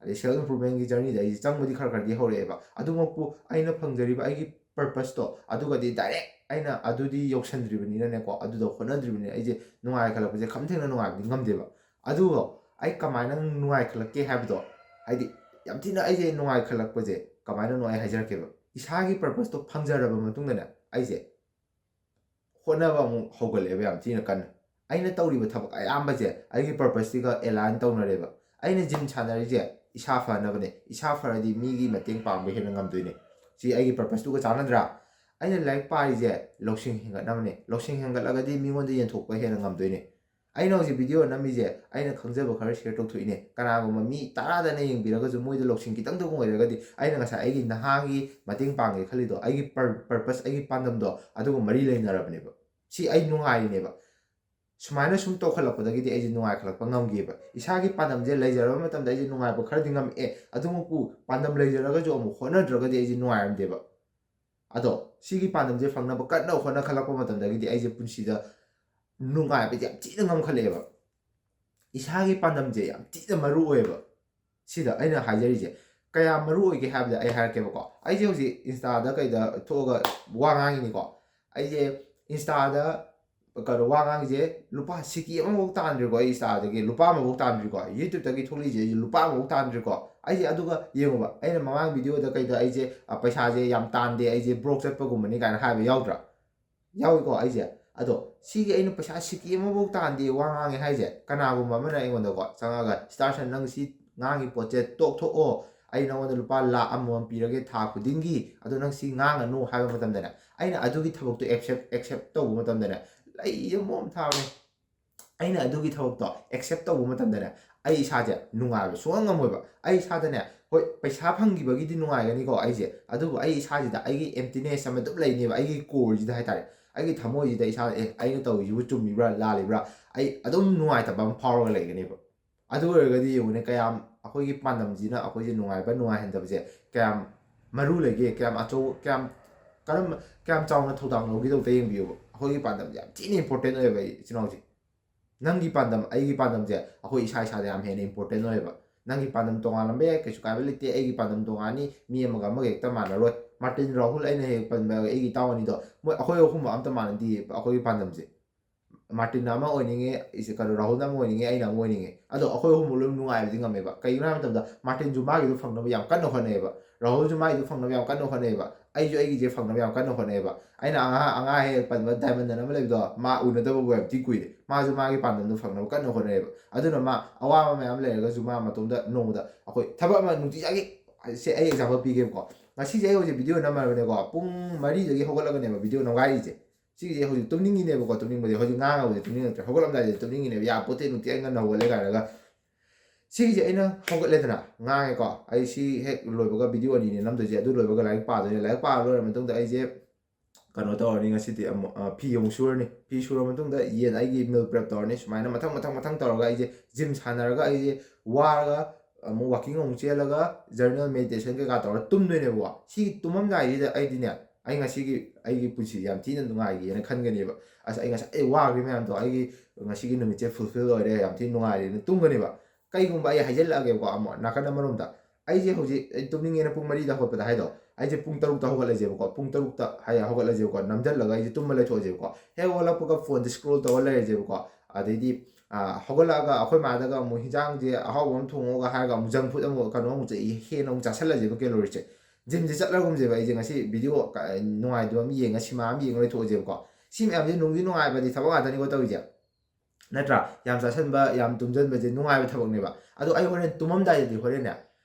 ꯑꯗꯩ self improvementꯀꯤ journeyꯗ ꯑꯩꯁꯦ ꯆꯪꯕꯗꯤ ꯈꯔ ꯈꯔꯗꯤ ꯍꯧꯔꯛꯑꯦꯕ꯫ ꯑꯗꯨꯃꯛꯄꯨ ꯑꯩꯅ ꯐꯪꯖꯔꯤꯕ ꯑꯩꯒꯤ purposeꯇꯣ ꯑꯗꯨꯒꯗꯤ direct ꯑꯩꯅ ꯑꯗꯨꯗꯤ ꯌꯧꯁꯟꯗ꯭ꯔꯤꯕꯅꯤꯅꯅꯦꯀꯣ, ꯑꯗꯨꯗ ꯍꯣꯠꯅꯗ꯭ꯔꯤꯕꯅꯤꯅ ꯑꯩꯁꯦ ꯅꯨꯡꯉꯥꯏꯈꯠꯂꯛꯄꯁꯦ ꯈꯝ ꯊꯦꯡꯅ ꯅꯨꯡꯉꯥꯏꯕꯗꯤ ꯉꯝꯗꯦꯕ꯫ ꯑꯗꯨꯕꯨ ꯑꯩ ꯀꯃꯥꯏꯅ ꯅꯨꯡꯉꯥꯏꯈꯠꯂꯛꯀꯦ ꯍꯥꯏꯕꯗꯣ, ꯍꯥꯏꯗꯤ, ꯌꯥꯝ ꯊꯤꯅ ꯑꯩꯁꯦ ꯅꯨꯡꯉꯥꯏꯈꯠꯂꯛꯄꯁꯦ ꯀꯃꯥꯏꯅꯅꯣ ꯑꯩ ꯍꯥꯏꯖꯔꯛꯀꯦꯕ꯫ ꯏꯁꯥꯒꯤ purposeꯇꯣ ꯐꯪꯖꯔꯕ ꯃꯇꯨꯡꯗꯅꯦ, ꯑꯩꯁꯦ ꯍꯣꯠꯅꯕ ꯑꯃꯨꯛ ꯍꯧꯒꯠꯂꯛꯑꯦꯕ ꯌꯥꯝ ꯊꯤꯅ ꯀꯟꯅ꯫ ꯑꯩꯅ ꯇꯧꯔꯤꯕ ꯊꯕꯛ ꯑꯌꯥꯝꯕꯁꯦ ꯑꯩꯒꯤ purposeꯁꯤꯒ align ꯇꯧꯅꯔꯦꯕ꯫ ꯑꯩꯅ gym ꯁꯥꯟꯅꯔꯤꯁꯦ ꯏꯁꯥ ꯐꯅꯕꯅꯦ꯫ ꯏꯁꯥ ꯐꯔꯗꯤ ꯃꯤꯒꯤ ꯃꯇꯦꯡ ꯄꯥꯡꯕ ꯍꯦꯟꯅ ꯉꯝꯗꯣꯏꯅꯦ꯫ ꯁꯤ ꯑꯩꯒꯤ purposeꯇꯨꯒ ꯆꯥꯟꯅꯗ꯭ꯔꯥ? ꯑꯩꯅ ꯂꯥꯏꯔꯤꯛ ꯄꯥꯔꯤꯁꯦ ꯂꯧꯁꯤꯡ ꯍꯦꯟꯒꯠꯅꯕꯅꯦ꯫ ꯂꯧꯁꯤꯡ ꯍꯦꯟꯒꯠꯂꯒꯗꯤ ꯃꯤꯉꯣꯟꯗ ꯌꯦꯟꯊꯣꯛꯄ ꯍꯦꯟꯅ ꯉꯝꯗꯣꯏꯅꯦ꯫ ꯑꯩꯅ ꯍꯧꯖꯤꯛ video ꯅꯝꯃꯤꯁꯦ ꯑꯩꯅ ꯈꯪꯖꯕ ꯈꯔ share ꯇꯧꯊꯣꯛꯏꯅꯦ꯫ ꯀꯅꯥꯒꯨꯝꯕ ꯃꯤ ꯇꯔꯥꯗꯅ ꯌꯦꯡꯕꯤꯔꯒꯁꯨ ꯃꯣꯏꯗ ꯂꯧꯁꯤꯡ ꯈꯤꯇꯪꯗ ꯑꯣꯏꯔꯒꯗꯤ ꯑꯩꯅ ꯉꯁꯥꯏ ꯑꯩꯒꯤ ꯅꯍꯥꯒꯤ ꯃꯇꯦꯡ ꯄꯥꯡꯒꯦ ꯈꯜꯂꯤꯗꯣ, ꯑꯩꯒꯤ pur-, purpose, ꯑꯩꯒꯤ ꯄꯥꯟꯗꯝꯗꯣ ꯑꯗꯨꯒ ꯃꯔꯤ ꯂꯩꯅꯔꯕꯅꯦꯕ꯫ ꯁꯤ ꯑꯩ ꯅꯨꯡꯉꯥꯏꯔꯤꯅꯦꯕ꯫ ꯁꯨꯃꯥꯏꯅ ꯁꯨꯝ ꯇꯧꯈꯠꯂꯛꯄꯗꯒꯤꯗꯤ ꯑꯩꯁꯦ ꯅꯨꯡꯉꯥꯏꯈꯠꯂꯛꯄ ꯉꯝꯈꯤꯕ꯫ ꯏꯁꯥꯒꯤ ꯄꯥꯟꯗꯝꯁꯦ ꯂꯩꯖꯔꯕ ꯃꯇꯝꯗ ꯑꯩꯁꯦ ꯅꯨꯡꯉꯥꯏꯕ ꯈꯔꯗꯤ ꯉꯝꯃꯛꯑꯦ꯫ ꯑꯗꯨꯃꯛꯄꯨ ꯄꯥꯟꯗꯝ ꯂꯩꯖꯔꯒꯁꯨ ꯑꯃꯨꯛ ꯍꯣꯠꯅꯗ꯭ꯔꯒꯗꯤ ꯑꯩꯁꯦ ꯅꯨꯡꯉꯥꯏꯔꯝꯗꯦꯕ꯫ ꯑꯗꯣ ꯁꯤꯒꯤ ꯄꯥꯟꯗꯝꯁꯦ ꯐꯪꯅꯕ ꯀꯟꯅ ꯍꯣꯠꯅꯈꯠꯂꯛꯄ ꯃꯇꯝꯗꯒꯤꯗꯤ ꯑꯩꯁꯦ ꯄꯨꯟꯁꯤꯗ ꯅꯨꯡꯉꯥꯏꯕꯁꯦ ꯌꯥꯝ ꯊꯤꯅ ꯉꯝꯈꯠꯂꯛꯑꯦꯕ꯫ ꯏꯁꯥꯒꯤ ꯄꯥꯟꯗꯝꯁꯦ ꯌꯥꯝ ꯊꯤꯅ ꯃꯔꯨ ꯑꯣꯏꯌꯦꯕ꯫ ꯁꯤꯗ ꯑꯩꯅ ꯍꯥꯏꯖꯔꯤꯁꯦ ꯀꯌꯥ ꯃꯔꯨ ꯑꯣꯏꯒꯦ ꯍꯥꯏꯕꯗ, ꯑꯩ ꯍꯥꯏꯔꯛꯀꯦꯕꯀꯣ꯫ ꯑꯩꯁꯦ ꯍꯧꯖꯤꯛ Instaꯗ ꯀꯩꯗ ꯊꯣꯛꯑꯒ ꯋꯥ ꯉꯥꯡꯉꯤꯅꯤꯀꯣ꯫ ꯑꯩꯁꯦ ꯏꯟꯁꯇꯥꯗ ꯀꯩꯅꯣ ꯋꯥ ꯉꯥꯡꯉꯤꯁꯦ ꯂꯨꯄꯥ ꯁꯤꯀꯤ ꯑꯃꯐꯥꯎ ꯇꯥꯟꯗ꯭ꯔꯤꯀꯣ, ꯑꯩ ꯏꯟꯁꯇꯥꯗꯒꯤ ꯂꯨꯄꯥ ꯑꯃꯐꯥꯎ ꯇꯥꯟꯗ꯭ꯔꯤꯀꯣ, ꯌꯨꯇ꯭ꯌꯨꯕꯇꯒꯤ ꯊꯣꯛꯂꯛꯏꯁꯦ ꯑꯩꯁꯦ ꯂꯨꯄꯥ ꯑꯃꯐꯥꯎ ꯇꯥꯟꯗ꯭ꯔꯤꯀꯣ꯫ ꯑꯩꯁꯦ ꯑꯗꯨꯒ ꯌꯦꯡꯉꯨꯕ, ꯑꯩꯅ ꯃꯃꯥꯡ ꯚꯤꯗꯤꯑꯣꯗ ꯀꯩꯗ ꯑꯩꯁꯦ ꯑ, ꯄꯩꯁꯥꯁꯦ ꯌꯥꯝ ꯇꯥꯟꯗꯦ, ꯑꯩꯁꯦ ꯕ꯭ꯔꯣꯛ ꯆꯠꯄꯒꯨꯝꯕꯅꯤ ꯀꯥꯏꯅ ꯍꯥꯏꯕ ꯌꯥꯎꯗ꯭ꯔꯥ? ꯌꯥꯎꯏꯀꯣ ꯑꯩꯁꯦ꯫ ꯑꯗꯣ ꯁꯤꯒꯤ ꯑꯩꯅ ꯄꯩꯁꯥ ꯁꯤꯀꯤ ꯑꯃꯐꯥꯎ ꯇꯥꯟꯗꯦ ꯋꯥ ꯉꯥꯡꯉꯦ ꯍꯥꯏꯁꯦ, ꯀꯅꯥꯒꯨꯝꯕ ꯑꯃꯅ ꯑꯩꯉꯣꯟꯗꯀꯣ ꯆꯪꯉꯒ, "ꯁ꯭ꯇꯥꯔꯁꯟ, ꯅꯪ ꯁꯤ ꯉꯥꯡꯉꯤ ꯄꯣꯠꯁꯦ ꯇꯣꯛꯊꯣꯛꯑꯣ, ꯑꯩ ꯅꯉꯣꯟꯗ ꯂꯨꯄꯥ ꯂꯥꯛ ꯑꯃꯃꯝ ꯄꯤꯔꯒꯦ ꯊꯥ ꯈꯨꯗꯤꯡꯒꯤ, ꯑꯗꯣ ꯅꯪ ꯁꯤ ꯉꯥꯡꯉꯅꯨ" ꯍꯥꯏꯕ ꯃꯇꯝꯗꯅꯦ, ꯑꯩꯅ ꯑꯗꯨꯒꯤ ꯊꯕꯛꯇꯣ ꯑꯦꯛꯁꯦꯞ ꯑꯦꯛꯁꯦꯞ ꯇꯧꯕ ꯃꯇꯝꯗꯅꯦ, ꯂꯩ ꯑꯃ ꯊꯥꯕꯅꯦ꯫ ꯑꯩꯅ ꯑꯗꯨꯒꯤ ꯊꯕꯛꯇꯣ ꯑꯦꯛꯁꯦꯞ ꯇꯧꯕ ꯃꯇꯝꯗꯅꯦ, ꯑꯩ ꯏꯁꯥꯁꯦ ꯅꯨꯡꯉꯥꯏꯕ ꯁꯨꯡꯉꯝ ꯉꯝꯃꯣꯏꯕ꯫ ꯑꯩ ꯏꯁꯥꯗꯅꯦ, ꯍꯣꯏ, ꯄꯩꯁꯥ ꯐꯪꯈꯤꯕꯒꯤꯗꯤ ꯅꯨꯡꯉꯥꯏꯒꯅꯤꯀꯣ ꯑꯩꯁꯦ, ꯑꯗꯨꯕꯨ ꯑꯩ ꯏꯁꯥꯁꯤꯗ ꯑꯩꯒꯤ ꯑꯦꯝꯇꯤꯅꯦꯁ ꯑꯃ ꯑꯗꯨꯝ ꯂꯩꯅꯦꯕ, ꯑꯩꯒꯤ ꯀꯣꯔꯁꯤꯗ ꯍꯥꯏꯇꯥꯔꯦ꯫ ꯑꯩꯒꯤ ꯊꯃꯣꯏꯁꯤꯗ ꯏꯁꯥ, "ꯑꯦ, ꯑꯩꯅ ꯇꯧꯔꯤꯁꯤꯕꯨ ꯆꯨꯝꯃꯤꯕ꯭ꯔꯥ ꯂꯥꯜꯂꯤꯕ꯭ꯔꯥ?" ꯑꯩ ꯑꯗꯨꯝ ꯅꯨꯡꯉꯥꯏꯇꯕ ꯑꯃ ꯐꯥꯎꯔꯒ ꯂꯩꯒꯅꯦꯕ꯫ ꯑꯗꯨ ꯑꯣꯏꯔꯒꯗꯤ ꯌꯦꯡꯉꯨꯅꯦ, ꯀꯌꯥꯝ ꯑꯩꯈꯣꯏꯒꯤ ꯄꯥꯟꯗꯝꯁꯤꯅ ꯑꯩꯈꯣꯏꯁꯦ ꯅꯨꯡꯉꯥꯏꯕ ꯅꯨꯡꯉꯥꯏꯍꯟꯗꯕꯁꯦ ꯀꯌꯥꯝ ꯃꯔꯨ ꯂꯩꯒꯦ, ꯀꯌꯥꯝ ꯑꯆꯧꯕ, ꯀꯌꯥꯝ ꯀꯔꯝꯕ, ꯀꯌꯥꯝ ꯆꯥꯎꯅ ꯊꯧꯗꯥꯡ ꯂꯧꯒꯦꯗꯧꯇ ꯌꯦꯡꯕꯤꯌꯨꯕ꯫ ꯑꯩꯈꯣꯏꯒꯤ ꯄꯥꯟꯗꯝꯁꯦ ꯌꯥꯝ ꯊꯤꯅ ꯏꯝꯄꯣꯔꯇꯦꯟ ꯑꯣꯏꯌꯦꯕ, ꯏꯆꯤꯟ ꯏꯅꯥꯎꯁꯦ꯫ ꯅꯪꯒꯤ ꯄꯥꯟꯗꯝ, ꯑꯩꯒꯤ ꯄꯥꯟꯗꯝꯁꯦ ꯑꯩꯈꯣꯏ ꯏꯁꯥ ꯏꯁꯥꯗ ꯌꯥꯝ ꯍꯦꯟꯅ ꯏꯝꯄꯣꯔꯇꯦꯟ ꯑꯣꯏꯌꯦꯕ꯫ ꯅꯪꯒꯤ ꯄꯥꯟꯗꯝ ꯇꯣꯉꯥꯜꯂꯝꯕ ꯌꯥꯏ, ꯀꯩꯁꯨ ꯀꯥꯏꯕ ꯂꯩꯇꯦ꯫ ꯑꯩꯒꯤ ꯄꯥꯟꯗꯝ ꯇꯣꯉꯥꯟꯅꯤ, ꯃꯤ ꯑꯃꯒ ꯑꯃꯒ ꯍꯦꯛꯇ ꯃꯥꯟꯅꯔꯣꯏ꯫ ꯃꯥꯔꯇꯤꯟ, ꯔꯥꯍꯨꯜ, ꯑꯩꯅ ꯍꯦꯛ ꯄꯟꯕ ꯑꯩꯒꯤ ꯏꯇꯥꯎ ꯑꯅꯤꯗꯣ, ꯃꯣꯏ, ꯑꯩꯈꯣꯏ ꯑꯍꯨꯝꯃꯛ ꯑꯝꯇ ꯃꯥꯟꯅꯗꯦ ꯑꯩꯈꯣꯏꯒꯤ ꯄꯥꯟꯗꯝꯁꯦ꯫ ꯃꯥꯔꯇꯤꯟꯅ ꯑꯃ ꯑꯣꯏꯅꯤꯡꯉꯦ, ꯏꯁꯦ, ꯀꯩꯅꯣ, ꯔꯥꯍꯨꯜꯅ ꯑꯃ ꯑꯣꯏꯅꯤꯡꯉꯦ, ꯑꯩꯅ ꯑꯃ ꯑꯣꯏꯅꯤꯡꯉꯦ꯫ ꯑꯗꯣ ꯑꯩꯈꯣꯏ ꯑꯍꯨꯝꯃꯛ ꯂꯣꯏ ꯅꯨꯡꯉꯥꯏꯕꯗꯤ ꯉꯝꯃꯦꯕ꯫ ꯀꯩꯒꯤꯅꯣ ꯍꯥꯏꯕ ꯃꯇꯝꯗ ꯃꯥꯔꯇꯤꯟꯁꯨ ꯃꯥꯒꯤꯗꯣ ꯐꯪꯅꯕ ꯌꯥꯝ ꯀꯟꯅ ꯍꯣꯠꯅꯩꯌꯦꯕ, ꯔꯥꯍꯨꯜꯁꯨ ꯃꯥꯒꯤꯗꯣ ꯐꯪꯅꯕ ꯌꯥꯝ ꯀꯟꯅ ꯍꯣꯠꯅꯩꯌꯦꯕ, ꯑꯩꯁꯨ ꯑꯩꯒꯤꯁꯦ ꯐꯪꯅꯕ ꯌꯥꯝ ꯀꯟꯅ ꯍꯣꯠꯅꯩꯌꯦꯕ꯫ ꯑꯩꯅ ꯑꯉꯥꯡ, ꯑꯉꯥꯡ ꯍꯦꯛ ꯄꯟꯕ ꯗꯥꯏꯃꯟꯗꯟ ꯑꯃ ꯂꯩꯕꯗꯣ, ꯃꯥ ꯎꯅꯗꯕꯕꯨ ꯌꯥꯝ ꯊꯤ ꯀꯨꯏꯔꯦ꯫ ꯃꯥꯁꯨ ꯃꯥꯒꯤ ꯄꯥꯟꯗꯝꯗꯣ ꯐꯪꯅꯕ ꯀꯟꯅ ꯍꯣꯠꯅꯩꯌꯦꯕ꯫ ꯑꯗꯨꯅ ꯃꯥ ꯑꯋꯥꯕ ꯃꯌꯥꯝ ꯂꯩꯔꯒꯁꯨ ꯃꯥ ꯃꯇꯣꯝꯗ ꯅꯣꯡꯃꯗ ꯑꯩꯈꯣꯏ ꯊꯕꯛ ꯑꯃ ꯅꯨꯡꯇꯤꯖꯥꯒꯤ, ꯁꯦ, ꯑꯩ ꯑꯦꯛꯖꯥꯝꯄꯜ ꯄꯤꯒꯦꯕꯀꯣ꯫ ꯉꯁꯤꯁꯦ ꯑꯩ ꯍꯧꯖꯤꯛ ꯚꯤꯗꯤꯑꯣ ꯅꯝꯃꯕꯅꯦꯀꯣ, ꯄꯨꯡ ꯃꯔꯤꯗꯒꯤ ꯍꯧꯒꯠꯂꯒꯅꯦꯕ ꯚꯤꯗꯤꯑꯣ ꯅꯝꯒꯥꯏꯔꯤꯁꯦ꯫ ꯁꯤꯒꯤꯁꯦ ꯍꯧꯖꯤꯛ ꯇꯨꯝꯅꯤꯡꯉꯤꯅꯦꯕꯀꯣ, ꯇꯨꯝꯅꯤꯡꯕꯗꯤ ꯍꯧꯖꯤꯛ ꯉꯥꯡꯉꯕꯨꯗꯤ ꯇꯨꯝꯅꯤꯡꯉꯛꯇ꯭ꯔꯦ꯫ ꯍꯧꯒꯠꯂꯝꯗꯥꯏꯗ ꯇꯨꯝꯅꯤꯡꯉꯤꯅꯦꯕ, "ꯌꯥ ꯄꯣꯠꯇꯦ, ꯅꯨꯡꯇꯤ ꯑꯩ ꯉꯟꯅ ꯍꯧꯒꯠꯂꯦ" ꯀꯥꯏꯅꯒ꯫ ꯁꯤꯒꯤꯁꯦ ꯑꯩꯅ ꯍꯧꯒꯠꯂꯦꯗꯅ, ꯉꯥꯡꯉꯦꯀꯣ, ꯑꯩ ꯁꯤ ꯍꯦꯛ ꯂꯣꯏꯕꯒ ꯚꯤꯗꯤꯑꯣ ꯑꯅꯤꯅꯦ ꯅꯝꯗꯣꯏꯁꯦ, ꯑꯗꯨ ꯂꯣꯏꯕꯒ ꯂꯥꯏꯔꯤꯛ ꯄꯥꯗꯣꯏꯅꯦ꯫ ꯂꯥꯏꯔꯤꯛ ꯄꯥ ꯂꯣꯏꯔ ꯃꯇꯨꯡꯗ ꯑꯩꯁꯦ ꯀꯩꯅꯣ ꯇꯧꯔꯅꯤ, ꯉꯁꯤꯗꯤ ꯑꯃꯨꯛ, ꯑ, ꯐꯤ ꯑꯃꯨꯛ ꯁꯨꯔꯅꯤ꯫ ꯐꯤ ꯁꯨꯔ ꯃꯇꯨꯡꯗ ꯌꯦꯟ ꯑꯩꯒꯤ ꯃꯤꯜ ꯄ꯭ꯔꯦꯞ ꯇꯧꯔꯅꯤ꯫ ꯁꯨꯃꯥꯏꯅ ꯃꯊꯪ ꯃꯊꯪ ꯃꯊꯪ ꯇꯧꯔꯒ ꯑꯩꯁꯦ ꯖꯤꯝ ꯁꯥꯟꯅꯔꯒ ꯑꯩꯁꯦ ꯋꯥꯔꯒ ꯑꯃꯨꯛ ꯋꯥꯀꯤꯡ ꯑꯃꯨꯛ ꯆꯦꯜꯂꯒ ꯖꯔꯅꯦꯜ ꯃꯦꯗꯤꯇꯦꯁꯟ ꯀꯩꯀꯥ ꯇꯧꯔꯒ ꯇꯨꯝꯗꯣꯏꯅꯦꯕꯀꯣ꯫ ꯁꯤ ꯇꯨꯝꯃꯝꯗꯥꯏꯁꯤꯗ ꯑꯩꯗꯤꯅꯦ, ꯑꯩ ꯉꯁꯤꯒꯤ ꯑꯩꯒꯤ ꯄꯨꯟꯁꯤꯁꯦ ꯌꯥꯝ ꯊꯤꯅ ꯅꯨꯡꯉꯥꯏꯈꯤꯑꯅ ꯈꯟꯒꯅꯦꯕ꯫ "ꯑꯁ, ꯑꯩ ꯉꯁꯥꯏ ꯑꯩ ꯋꯥꯈ꯭ꯔꯤ ꯃꯌꯥꯝꯗꯣ, ꯑꯩꯒꯤ ꯉꯁꯤꯒꯤ ꯅꯨꯃꯤꯠꯁꯦ ꯐꯨꯜꯐꯤꯜ ꯑꯣꯏꯔꯦ, ꯌꯥꯝ ꯊꯤꯅ ꯅꯨꯡꯉꯥꯏꯔꯦꯅ" ꯇꯨꯝꯒꯅꯦꯕ꯫ ꯀꯩꯒꯨꯝꯕ ꯑꯩ ꯍꯥꯏꯖꯤꯜꯂꯛꯑꯒꯦꯕꯀꯣ, ꯑꯃꯨꯛ ꯅꯥꯀꯟ ꯑꯃꯔꯣꯝꯗ, ꯑꯩꯁꯦ ꯍꯧꯖꯤꯛ ꯑꯩ ꯇꯨꯝꯅꯤꯡꯉꯦꯅ ꯄꯨꯡ ꯃꯔꯤꯗ ꯍꯧꯒꯠꯄꯗ ꯍꯥꯏꯗꯣ, ꯑꯩꯁꯦ ꯄꯨꯡ ꯇꯔꯨꯛꯇ ꯍꯧꯒꯠꯂꯁꯦꯕꯀꯣ, ꯄꯨꯡ ꯇꯔꯨꯛꯇ ꯍꯥꯏ ꯍꯧꯒꯠꯂꯁꯦꯕꯀꯣ, ꯅꯝꯁꯤꯜꯂꯒ ꯑꯩꯁꯦ ꯇꯨꯝꯕ ꯂꯩꯊꯣꯛꯑꯁꯦꯕꯀꯣ꯫ ꯍꯦꯛ ꯍꯧꯒꯠꯂꯛꯄꯒ ꯐꯣꯟꯁꯦ ꯁ꯭ꯀ꯭ꯔꯣꯜ ꯇꯧꯔ ꯂꯩꯔꯁꯦꯕꯀꯣ꯫ ꯑꯗꯩꯗꯤ ꯍꯧꯒꯠꯂꯛꯑꯒ ꯑꯩꯈꯣꯏ ꯃꯥꯗꯒ ꯑꯃꯨꯛ ꯍꯤꯟꯖꯥꯡꯁꯦ ꯑꯍꯥꯎꯕ ꯑꯃ ꯊꯣꯡꯉꯣꯒ ꯍꯥꯏꯔꯒ ꯑꯃꯨꯛ ꯖꯪ ꯐꯨꯗ ꯑꯃꯨꯛ ꯀꯩꯅꯣ ꯑꯃꯨꯛ ꯍꯦꯟꯅ ꯑꯃꯨꯛ ꯆꯥꯁꯤꯜꯂꯁꯦꯕ ꯀꯦꯂꯣꯔꯤꯁꯦ꯫ ꯖꯤꯝꯁꯦ ꯆꯠꯂꯒꯨꯝꯁꯦꯕ, ꯑꯩꯁꯦ ꯉꯁꯤ ꯚꯤꯗꯤꯑꯣ ꯅꯨꯡꯉꯥꯏꯇꯕ ꯑꯃ ꯌꯦꯡꯉ, ꯁꯤꯃꯥ ꯑꯃ ꯌꯦꯡꯉ ꯂꯩꯊꯣꯛꯑꯁꯦꯕꯀꯣ꯫ ꯁꯤ ꯃꯌꯥꯝꯁꯦ ꯅꯨꯡꯗꯤ ꯅꯨꯡꯉꯥꯏꯕꯗꯤ ꯊꯕꯛ ꯉꯥꯛꯇꯅꯤꯀꯣ ꯇꯧꯔꯤꯁꯦ, ꯅꯠꯇ꯭ꯔꯥ? ꯌꯥꯝ ꯆꯥꯁꯟꯕ, ꯌꯥꯝ ꯇꯨꯝꯖꯟꯕꯁꯦ ꯅꯨꯡꯉꯥꯏꯕ ꯊꯕꯛꯅꯦꯕ꯫ ꯑꯗꯣ ꯑꯩ ꯍꯣꯔꯦꯟ ꯇꯨꯝꯃꯝꯗꯥꯏꯗꯗꯤ ꯍꯣꯔꯦꯟꯅꯦ,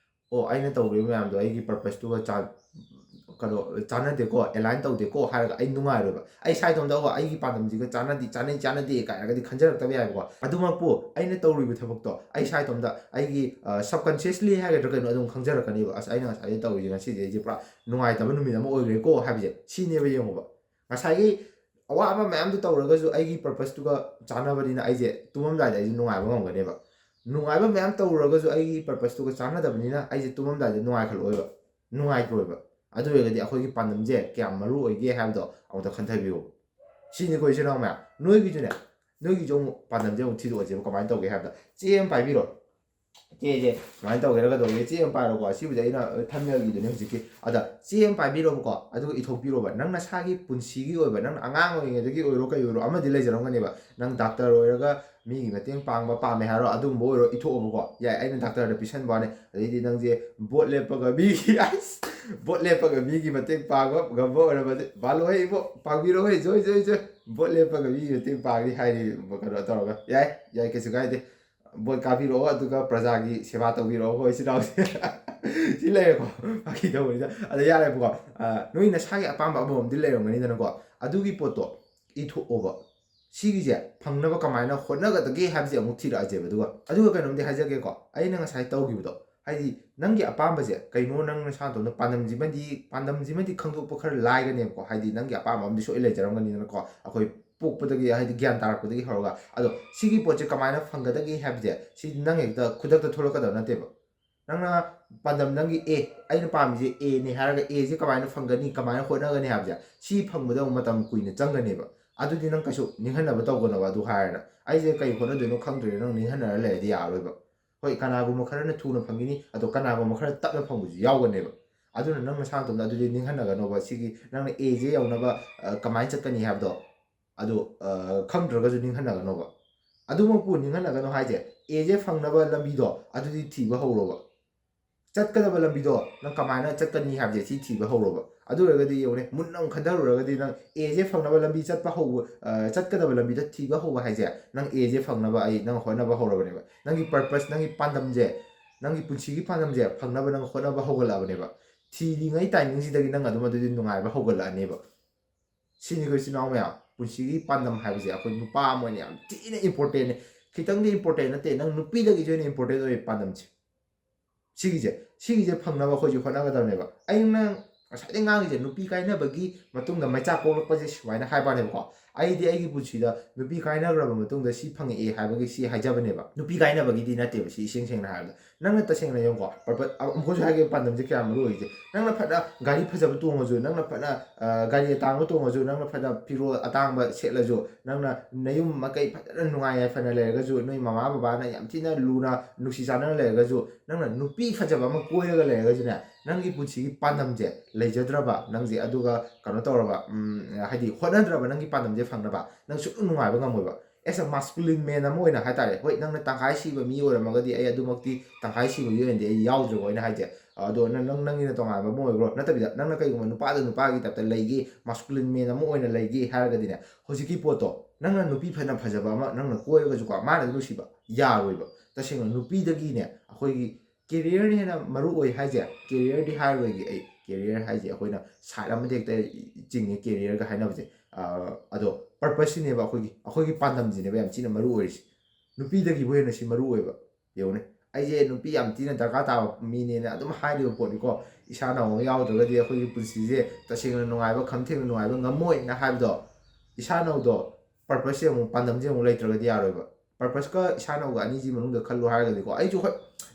ꯑꯣ, ꯑꯩꯅ ꯇꯧꯔꯤꯕ ꯃꯌꯥꯝꯗꯣ ꯑꯩꯒꯤ ꯄꯔꯄꯁꯇꯨꯒ ꯆꯥ-, ꯀꯩꯅꯣ, ꯆꯥꯟꯅꯗꯦꯀꯣ, ꯑꯦꯂꯥꯏꯟ ꯇꯧꯗꯦꯀꯣ ꯍꯥꯏꯔꯒ ꯑꯩ ꯅꯨꯡꯉꯥꯏꯔꯣꯏꯕ꯫ ꯑꯩ ꯏꯁꯥ ꯏꯇꯣꯝꯇ, ꯑꯣ, ꯑꯩꯒꯤ ꯄꯥꯟꯗꯝꯁꯤꯒ ꯆꯥꯟꯅꯗꯦ, ꯆꯥꯅꯩ ꯆꯥꯟꯅꯗꯦ ꯀꯥꯏꯅꯒꯗꯤ ꯈꯟꯖꯔꯛꯇꯕ ꯌꯥꯏꯕꯀꯣ꯫ ꯑꯗꯨꯃꯛꯄꯨ ꯑꯩꯅ ꯇꯧꯔꯤꯕ ꯊꯕꯛꯇꯣ ꯑꯩ ꯏꯁꯥ ꯏꯇꯣꯝꯇ ꯑꯩꯒꯤ ꯁꯕꯀꯟꯁꯤꯌꯁꯂꯤ ꯍꯥꯏꯒꯗ꯭ꯔꯥ ꯀꯩꯅꯣ, ꯑꯗꯨꯝ ꯈꯪꯖꯔꯛꯀꯅꯦꯕ꯫ ꯑꯁ, ꯑꯩꯅ ꯉꯁꯥꯏꯗꯩ ꯇꯧꯔꯤꯁꯦ, ꯉꯁꯤꯗꯤ ꯑꯩꯁꯦ ꯄꯨꯔꯥ ꯅꯨꯡꯉꯥꯏꯇꯕ ꯅꯨꯃꯤꯠ ꯑꯃ ꯑꯣꯏꯈ꯭ꯔꯦꯀꯣ ꯍꯥꯏꯕꯁꯦ, ꯁꯤꯅꯦꯕ꯫ ꯌꯦꯡꯉꯣꯕ, ꯉꯁꯥꯏꯒꯤ ꯑꯋꯥꯕ ꯃꯌꯥꯝꯗꯨ ꯇꯧꯔꯒꯁꯨ ꯑꯩꯒꯤ ꯄꯔꯄꯁꯇꯨꯒ ꯆꯥꯟꯅꯕꯅꯤꯅ ꯑꯩꯁꯦ ꯇꯨꯝꯃꯝꯗꯥꯏꯗ ꯑꯩꯁꯦ ꯅꯨꯡꯉꯥꯏꯕ ꯉꯝꯒꯅꯦꯕ꯫ ꯅꯨꯡꯉꯥꯏꯕ ꯃꯌꯥꯝ ꯇꯧꯔꯨꯔꯒꯁꯨ ꯑꯩꯒꯤ ꯄꯔꯄꯁꯇꯨꯒ ꯆꯥꯟꯅꯗꯕꯅꯤꯅ ꯑꯩꯁꯦ ꯇꯨꯝꯃꯝꯗꯥꯏꯗ ꯅꯨꯡꯉꯥꯏꯈꯠꯂꯛꯑꯣꯏꯕ, ꯅꯨꯡꯉꯥꯏꯈꯠꯂꯣꯏꯕ꯫ ꯑꯗꯨ ꯑꯣꯏꯔꯒꯗꯤ ꯑꯩꯈꯣꯏꯒꯤ ꯄꯥꯟꯗꯝꯁꯦ ꯀꯌꯥꯝ ꯃꯔꯨ ꯑꯣꯏꯒꯦ ꯍꯥꯏꯕꯗꯣ ꯑꯃꯨꯛꯇ ꯈꯟꯊꯕꯤꯌꯨ꯫ ꯁꯤꯅꯤꯀꯣ, ꯏꯆꯤꯟ ꯏꯅꯥꯎ ꯃꯌꯥꯝ, ꯅꯣꯏꯒꯤꯁꯨꯅꯦ, ꯅꯣꯏꯒꯤꯁꯨ ꯑꯃꯨꯛ ꯄꯥꯟꯗꯝꯁꯦ ꯑꯃꯨꯛ ꯊꯤꯗꯣꯛꯑꯁꯦꯕ꯫ ꯀꯃꯥꯏꯅ ꯇꯧꯒꯦ ꯍꯥꯏꯕꯗ, ꯆꯦ ꯑꯃ ꯄꯥꯏꯕꯤꯔꯣ꯫ ꯆꯦꯁꯦ ꯁꯨꯃꯥꯏꯅ ꯇꯧꯒꯦꯔꯥ ꯀꯩꯗꯧꯒꯦ, ꯆꯦ ꯑꯃ ꯄꯥꯏꯔꯣꯀꯣ꯫ ꯑꯁꯤꯕꯨꯗꯤ ꯑꯩꯅ ꯊꯝꯃꯦꯜꯒꯤꯗꯨꯅꯦ ꯍꯧꯖꯤꯛꯀꯤ꯫ ꯑꯗ ꯆꯦ ꯑꯃ ꯄꯥꯏꯕꯤꯔꯣꯕꯀꯣ, ꯑꯗꯨꯒ ꯏꯊꯣꯛꯄꯤꯔꯣꯕ꯫ ꯅꯪ ꯅꯁꯥꯒꯤ ꯄꯨꯟꯁꯤꯒꯤ ꯑꯣꯏꯕ, ꯅꯪ ꯑꯉꯥꯡ ꯑꯣꯏꯔꯤꯉꯩꯗꯒꯤ ꯑꯣꯏꯔꯣ ꯀꯩ ꯑꯣꯏꯔꯣ, ꯑꯃꯗꯤ ꯂꯩꯖꯔꯝꯒꯅꯦꯕ꯫ ꯅꯪ ꯗꯥꯛꯇꯔ ꯑꯣꯏꯔꯒ ꯃꯤꯒꯤ ꯃꯇꯦꯡ ꯄꯥꯡꯕ ꯄꯥꯝꯃꯦ ꯍꯥꯏꯔꯣ, ꯑꯗꯨꯒꯨꯝꯕ ꯑꯣꯏꯔꯣ, ꯏꯊꯣꯛꯑꯣꯕꯀꯣ꯫ ꯌꯥꯏ, ꯑꯩꯅ ꯗꯥꯛꯇꯔꯗ ꯄꯤꯁꯟꯕ ꯋꯥꯅꯤ꯫ ꯑꯗꯩꯗꯤ ꯅꯪꯁꯦ ꯚꯣꯠ ꯂꯦꯞꯄꯒ ꯃꯤꯒꯤ ꯑꯁ, ꯚꯣꯠ ꯂꯦꯞꯄꯒ ꯃꯤꯒꯤ ꯃꯇꯦꯡ ꯄꯥꯡꯕ ꯉꯝꯕ ꯑꯣꯏꯔꯝꯃꯗꯤ, ꯕꯥꯂꯣ ꯍꯦ ꯏꯕꯣ, ꯄꯥꯡꯕꯤꯔꯣ ꯍꯦ, ꯖꯣꯏ ꯖꯣꯏ ꯖꯣꯏ, ꯚꯣꯠ ꯂꯦꯞꯄꯒ ꯃꯤꯒꯤ ꯃꯇꯦꯡ ꯄꯥꯡꯅꯤ ꯍꯥꯏꯔꯤ, ꯀꯩꯅꯣ ꯇꯧꯔꯒ꯫ ꯌꯥꯏ, ꯌꯥꯏ, ꯀꯩꯁꯨ ꯀꯥꯏꯗꯦ꯫ ꯚꯣꯠ ꯀꯥꯕꯤꯔꯛꯑꯣ, ꯑꯗꯨꯒ ꯄ꯭ꯔꯖꯥꯒꯤ ꯁꯦꯕꯥ ꯇꯧꯕꯤꯔꯛꯑꯣ, ꯍꯣꯏ, ꯏꯆꯤꯟ ꯏꯅꯥꯎꯁꯦ꯫ ꯁꯤ ꯂꯩꯔꯦꯀꯣ, ꯐꯥꯒꯤ ꯇꯧꯕꯅꯤꯗ꯫ ꯑꯗ ꯌꯥꯔꯦꯕꯀꯣ, ꯑ, ꯅꯣꯏ ꯅꯁꯥꯒꯤ ꯑꯄꯥꯝꯕ ꯑꯃꯃꯝꯗꯤ ꯂꯩꯔꯝꯒꯅꯤꯗꯅꯀꯣ꯫ ꯑꯗꯨꯒꯤ ꯄꯣꯠꯇꯣ ꯏꯊꯣꯛꯑꯣꯕ꯫ ꯁꯤꯒꯤꯁꯦ ꯐꯪꯅꯕ ꯀꯃꯥꯏꯅ ꯍꯣꯠꯅꯒꯗꯒꯦ ꯍꯥꯏꯕꯁꯦ ꯑꯃꯨꯛ ꯊꯤꯔꯛꯑꯁꯦꯕ꯫ ꯑꯗꯨꯒ ꯑꯩꯅ ꯀꯩꯅꯣꯝꯗꯤ ꯍꯥꯏꯖꯒꯦꯀꯣ, ꯑꯩꯅ ꯉꯁꯥꯏ ꯇꯧꯈꯤꯕꯗꯣ, ꯍꯥꯏꯗꯤ ꯅꯪꯒꯤ ꯑꯄꯥꯝꯕꯁꯦ ꯀꯩꯅꯣ, ꯅꯪ ꯅꯁꯥ ꯅꯇꯣꯝꯇ ꯄꯥꯟꯗꯝꯁꯤꯃꯗꯤ, ꯄꯥꯟꯗꯝꯁꯤꯃꯗꯤ ꯈꯪꯗꯣꯛꯄ ꯈꯔ ꯂꯥꯏꯒꯅꯦꯕꯀꯣ꯫ ꯍꯥꯏꯗꯤ ꯅꯪꯒꯤ ꯑꯄꯥꯝꯕ ꯑꯃꯗꯤ ꯁꯣꯏ ꯂꯩꯖꯔꯝꯒꯅꯤꯗꯅꯀꯣ, ꯑꯩꯈꯣꯏ ꯄꯣꯛꯄꯗꯒꯤ, ꯍꯥꯏꯗꯤ ꯒ꯭ꯌꯥꯟ ꯇꯥꯔꯛꯄꯗꯒꯤ ꯍꯧꯔꯒ꯫ ꯑꯗꯣ ꯁꯤꯒꯤ ꯄꯣꯠꯁꯦ ꯀꯃꯥꯏꯅ ꯐꯪꯒꯗꯒꯦ ꯍꯥꯏꯕꯁꯦ, ꯁꯤ ꯅꯪ ꯍꯦꯛꯇ ꯈꯨꯗꯛꯇ ꯊꯣꯛꯂꯛꯀꯗꯕ ꯅꯠꯇꯦꯕ꯫ ꯅꯪꯅ ꯄꯥꯟꯗꯝ, ꯅꯪꯒꯤ ꯑꯦ, ꯑꯩꯅ ꯄꯥꯝꯃꯤꯁꯦ ꯑꯦꯅꯦ ꯍꯥꯏꯔꯒ, ꯑꯦꯁꯦ ꯀꯃꯥꯏꯅ ꯐꯪꯒꯅꯤ, ꯀꯃꯥꯏꯅ ꯍꯣꯠꯅꯒꯅꯤ ꯍꯥꯏꯕꯁꯦ, ꯁꯤ ꯐꯪꯕꯗ ꯑꯃꯨꯛ ꯃꯇꯝ ꯀꯨꯏꯅ ꯆꯪꯒꯅꯦꯕ꯫ ꯑꯗꯨꯗꯤ ꯅꯪ ꯀꯩꯁꯨ ꯅꯤꯡꯍꯟꯅꯕ ꯇꯧꯒꯅꯣꯕ꯫ ꯑꯗꯨ ꯍꯥꯏꯔꯅ, "ꯑꯩꯁꯦ ꯀꯩ ꯍꯣꯠꯅꯗꯣꯏꯅꯣ ꯈꯪꯗ꯭ꯔꯦ", ꯅꯪ ꯅꯤꯡꯍꯟꯅꯔ ꯂꯩꯔꯗꯤ ꯌꯥꯔꯔꯣꯏꯕ꯫ ꯍꯣꯏ, ꯀꯅꯥꯒꯨꯝꯕ ꯈꯔꯅ ꯊꯨꯅ ꯐꯪꯈꯤꯅꯤ, ꯑꯗꯣ ꯀꯅꯥꯒꯨꯝꯕ ꯈꯔ ꯇꯞꯅ ꯐꯪꯕꯁꯨ ꯌꯥꯎꯒꯅꯦꯕ꯫ ꯑꯗꯨꯅ ꯅꯪ ꯅꯁꯥ ꯅꯇꯣꯝꯗ ꯑꯗꯨꯗꯤ ꯅꯤꯡꯍꯟꯅꯒꯅꯣꯕ꯫ ꯁꯤꯒꯤ ꯅꯪꯅ ꯑꯦꯁꯦ ꯌꯧꯅꯕ ꯀꯃꯥꯏꯅ ꯆꯠꯀꯅꯤ ꯍꯥꯏꯕꯗꯣ ꯑꯗꯨ ꯈꯪꯗ꯭ꯔꯒꯁꯨ ꯅꯤꯡꯍꯟꯅꯒꯅꯣꯕ꯫ ꯑꯗꯨꯃꯛꯄꯨ ꯅꯤꯡꯍꯟꯅꯒꯅꯣ ꯍꯥꯏꯁꯦ, ꯑꯦꯁꯦ ꯐꯪꯅꯕ ꯂꯝꯕꯤꯗꯣ ꯑꯗꯨꯗꯤ ꯊꯤꯕ ꯍꯧꯔꯣꯕ꯫ ꯆꯠꯀꯗꯕ ꯂꯝꯕꯤꯗꯣ ꯅꯪ ꯀꯃꯥꯏꯅ ꯆꯠꯀꯅꯤ ꯍꯥꯏꯕꯁꯦ ꯁꯤ ꯊꯤꯕ ꯍꯧꯔꯣꯕ꯫ ꯑꯗꯨ ꯑꯣꯏꯔꯒꯗꯤ ꯌꯦꯡꯉꯨꯅꯦ, ꯃꯨꯟꯅ ꯑꯃꯨꯛ ꯈꯟꯊꯔꯨꯔꯒꯗꯤ ꯅꯪ ꯑꯦꯁꯦ ꯐꯪꯅꯕ ꯂꯝꯕꯤ ꯆꯠꯄ ꯍꯧꯕ, ꯆꯠꯀꯗꯕ ꯂꯝꯕꯤꯗ ꯊꯤꯕ ꯍꯧꯕ ꯍꯥꯏꯁꯦ, ꯅꯪ ꯑꯦꯁꯦ ꯐꯪꯅꯕ ꯑꯩ ꯅꯪ ꯍꯣꯠꯅꯕ ꯍꯧꯔꯕꯅꯦꯕ꯫ ꯅꯪꯒꯤ ꯄꯔꯄꯁ, ꯅꯪꯒꯤ ꯄꯥꯟꯗꯝꯁꯦ, ꯅꯪꯒꯤ ꯄꯨꯟꯁꯤꯒꯤ ꯄꯥꯟꯗꯝꯁꯦ ꯐꯪꯅꯕ ꯅꯪ ꯍꯣꯠꯅꯕ ꯍꯧꯒꯠꯂꯛꯑꯕꯅꯦꯕ꯫ ꯊꯤꯔꯤꯉꯩ ꯇꯥꯏꯃꯤꯡꯁꯤꯗꯒꯤ ꯅꯪ ꯑꯗꯨꯝ ꯑꯗꯨꯗꯤ ꯅꯨꯡꯉꯥꯏꯕ ꯍꯧꯒꯠꯂꯛꯑꯅꯦꯕ꯫ ꯁꯤꯅꯤꯀꯣ, ꯏꯆꯤꯟ ꯏꯅꯥꯎ ꯃꯌꯥꯝ, ꯄꯨꯟꯁꯤꯒꯤ ꯄꯥꯟꯗꯝ ꯍꯥꯏꯕꯁꯦ ꯑꯩꯈꯣꯏ ꯅꯨꯄꯥ ꯑꯃ ꯑꯣꯏꯅ ꯌꯥꯝ ꯊꯤꯅ ꯏꯝꯄꯣꯔꯇꯦꯟꯅꯦ꯫ ꯈꯤꯇꯪꯗꯤ ꯏꯝꯄꯣꯔꯇꯦꯟ ꯅꯠꯇꯦ, ꯅꯪ ꯅꯨꯄꯤꯗꯒꯤꯁꯨ ꯍꯦꯟꯅ ꯏꯝꯄꯣꯔꯇꯦꯟ ꯑꯣꯏꯌꯦ ꯄꯥꯟꯗꯝꯁꯦ꯫ ꯁꯤꯒꯤꯁꯦ ꯁꯤꯒꯤꯁꯦ ꯐꯪꯅꯕ ꯑꯩꯈꯣꯏꯁꯨ ꯍꯣꯠꯅꯒꯗꯕꯅꯦꯕ꯫ ꯑꯩꯅ ꯉꯁꯥꯏꯗꯩ ꯉꯥꯡꯉꯤꯁꯦ, ꯅꯨꯄꯤ ꯀꯥꯏꯅꯕꯒꯤ ꯃꯇꯨꯡꯗ ꯃꯩꯆꯥꯛ ꯄꯣꯛꯂꯛꯄꯁꯦ ꯁꯨꯃꯥꯏꯅ ꯍꯥꯏꯕꯅꯦꯕꯀꯣ꯫ ꯑꯩꯗꯤ ꯑꯩꯒꯤ ꯄꯨꯟꯁꯤꯗ ꯅꯨꯄꯤ ꯀꯥꯏꯅꯈ꯭ꯔꯕ ꯃꯇꯨꯡꯗ ꯁꯤ ꯐꯪꯉꯛꯑꯦ ꯍꯥꯏꯕꯒꯤ ꯁꯤ ꯍꯥꯏꯖꯕꯅꯦꯕ꯫ ꯅꯨꯄꯤ ꯀꯥꯏꯅꯕꯒꯤꯗꯤ ꯅꯠꯇꯦꯕ ꯁꯤ, ꯏꯁꯦꯡ ꯁꯦꯡꯅ ꯍꯥꯏꯔꯕꯗ꯫ ꯅꯪꯅ ꯇꯁꯦꯡꯅ ꯌꯦꯡꯉꯨꯀꯣ, ꯄꯔꯄ-, ꯑꯃꯨꯛꯀꯁꯨ ꯍꯥꯏꯒꯦ, ꯄꯥꯟꯗꯝꯁꯦ ꯀꯌꯥꯝ ꯃꯔꯨ ꯑꯣꯏꯒꯦ꯫ ꯅꯪꯅ ꯐꯅ ꯒꯥꯔꯤ ꯐꯖꯕ ꯇꯣꯡꯉꯁꯨ, ꯅꯪꯅ ꯐꯅ, ꯑ, ꯒꯥꯔꯤ ꯑꯇꯥꯡꯕ ꯇꯣꯡꯉꯁꯨ, ꯅꯪꯅ ꯐꯅ ꯐꯤꯔꯣꯜ ꯑꯇꯥꯡꯕ ꯁꯦꯠꯂꯁꯨ, ꯅꯪꯅ ꯅꯌꯨꯝ ꯃꯀꯩ ꯐꯖꯅ ꯅꯨꯡꯉꯥꯏ ꯌꯥꯏꯐꯅ ꯂꯩꯔꯒꯁꯨ, ꯅꯣꯏ ꯃꯃꯥ ꯕꯕꯥꯅ ꯌꯥꯝ ꯊꯤꯅ ꯂꯨꯅ ꯅꯨꯡꯁꯤ ꯆꯥꯟꯅꯅ ꯂꯩꯔꯒꯁꯨ, ꯅꯪꯅ ꯅꯨꯄꯤ ꯐꯖꯕ ꯑꯃ ꯀꯣꯏꯔꯒ ꯂꯩꯔꯒꯁꯨꯅꯦ, ꯅꯪꯒꯤ ꯄꯨꯟꯁꯤꯒꯤ ꯄꯥꯟꯗꯝꯁꯦ ꯂꯩꯖꯗ꯭ꯔꯕ, ꯅꯪꯁꯦ ꯑꯗꯨꯒ ꯀꯩꯅꯣ ꯇꯧꯔꯕ, ꯎꯝ, ꯍꯥꯏꯗꯤ ꯍꯣꯠꯅꯗ꯭ꯔꯕ ꯅꯪꯒꯤ ꯄꯥꯟꯗꯝꯁꯦ ꯐꯪꯅꯕ, ꯅꯪ ꯁꯨꯡꯅꯨꯡ ꯅꯨꯡꯉꯥꯏꯕ ꯉꯝꯃꯣꯏꯕ꯫ As a masculine man ꯑꯃ ꯑꯣꯏꯅ ꯍꯥꯏꯇꯥꯔꯦ, ꯍꯣꯏ, ꯅꯪꯅ ꯇꯪꯈꯥꯏ ꯁꯤꯕ ꯃꯤ ꯑꯣꯏꯔꯝꯃꯒꯗꯤ ꯑꯩ ꯑꯗꯨꯃꯛꯇꯤ ꯇꯪꯈꯥꯏ ꯁꯤꯕꯒꯤ ꯑꯣꯏꯅꯗꯤ ꯑꯩ ꯌꯥꯎꯗ꯭ꯔꯦꯀꯣ ꯑꯩꯅ ꯍꯥꯏꯁꯦ꯫ ꯑꯗꯣ ꯅꯪ, ꯅꯪ, ꯅꯪꯒꯤꯅ ꯇꯣꯉꯥꯟꯕ ꯑꯃ ꯑꯣꯏꯈ꯭ꯔꯣ, ꯅꯠꯇꯕꯤꯗ ꯅꯪꯅ ꯀꯩꯒꯨꯝꯕ ꯅꯨꯄꯥꯗ ꯅꯨꯄꯥꯒꯤ ꯇꯥꯏꯞꯇ ꯂꯩꯒꯦ, masculine man ꯑꯃ ꯑꯣꯏꯅ ꯂꯩꯒꯦ ꯍꯥꯏꯔꯒꯗꯤꯅꯦ, ꯍꯧꯖꯤꯛꯀꯤ ꯄꯣꯠꯇꯣ, ꯅꯪꯅ ꯅꯨꯄꯤ ꯐꯅ ꯐꯖꯕ ꯑꯃ ꯅꯪꯅ ꯀꯣꯏꯔꯒꯁꯨꯀꯣ, ꯃꯥꯅꯗꯤ ꯅꯨꯡꯁꯤꯕ ꯌꯥꯔꯣꯏꯕ꯫ ꯇꯁꯦꯡꯅ ꯅꯨꯄꯤꯗꯒꯤꯅꯦ ꯑꯩꯈꯣꯏꯒꯤ careerꯅ ꯍꯦꯟꯅ ꯃꯔꯨ ꯑꯣꯏ ꯍꯥꯏꯁꯦ꯫ Careerꯗꯤ ꯍꯥꯏꯔꯣꯏꯒꯦ ꯑꯩ, career ꯍꯥꯏꯁꯦ ꯑꯩꯈꯣꯏꯅ side ꯑꯃꯗ ꯍꯦꯛꯇ ꯆꯤꯡꯉꯦ careerꯒ ꯍꯥꯏꯅꯕꯁꯦ꯫ ꯑ, ꯑꯗꯣ purposeꯁꯤꯅꯦꯕ ꯑꯩꯈꯣꯏꯒꯤ, ꯑꯩꯈꯣꯏꯒꯤ ꯄꯥꯟꯗꯝꯁꯤꯅꯦꯕ ꯌꯥꯝ ꯊꯤꯅ ꯃꯔꯨ ꯑꯣꯏꯔꯤꯁꯦ꯫ ꯅꯨꯄꯤꯗꯒꯤꯕꯨ ꯍꯦꯟꯅ ꯁꯤ ꯃꯔꯨ ꯑꯣꯏꯕ꯫ ꯌꯦꯡꯉꯨꯅꯦ, ꯑꯩꯁꯦ ꯅꯨꯄꯤ ꯌꯥꯝ ꯊꯤꯅ ꯗꯔꯀꯥꯔ ꯇꯥꯕ ꯃꯤꯅꯦꯅ ꯑꯗꯨꯝ ꯍꯥꯏꯔꯤꯕ ꯄꯣꯠꯅꯤꯀꯣ꯫ ꯏꯁꯥꯅ ꯑꯃꯨꯛ ꯌꯥꯎꯗ꯭ꯔꯒꯗꯤ ꯑꯩꯈꯣꯏꯒꯤ ꯄꯨꯟꯁꯤꯁꯦ ꯇꯁꯦꯡꯅ ꯅꯨꯡꯉꯥꯏꯕ, ꯈꯝ ꯊꯦꯡꯅ ꯅꯨꯡꯉꯥꯏꯕ ꯉꯝꯃꯣꯏꯅ ꯍꯥꯏꯕꯗꯣ, ꯏꯁꯥꯅꯧꯗꯣ purposeꯁꯦ ꯑꯃꯨꯛ, ꯄꯥꯟꯗꯝꯁꯦ ꯑꯃꯨꯛ ꯂꯩꯇ꯭ꯔꯒꯗꯤ ꯌꯥꯔꯣꯏꯕ꯫ Purposeꯀ ꯏꯁꯥꯅꯧꯒ ꯑꯅꯤꯁꯤ ꯃꯅꯨꯡꯗ ꯈꯜꯂꯨ ꯍꯥꯏꯔꯒꯗꯤꯀꯣ, ꯑꯩꯁꯨ ꯍꯣꯏ,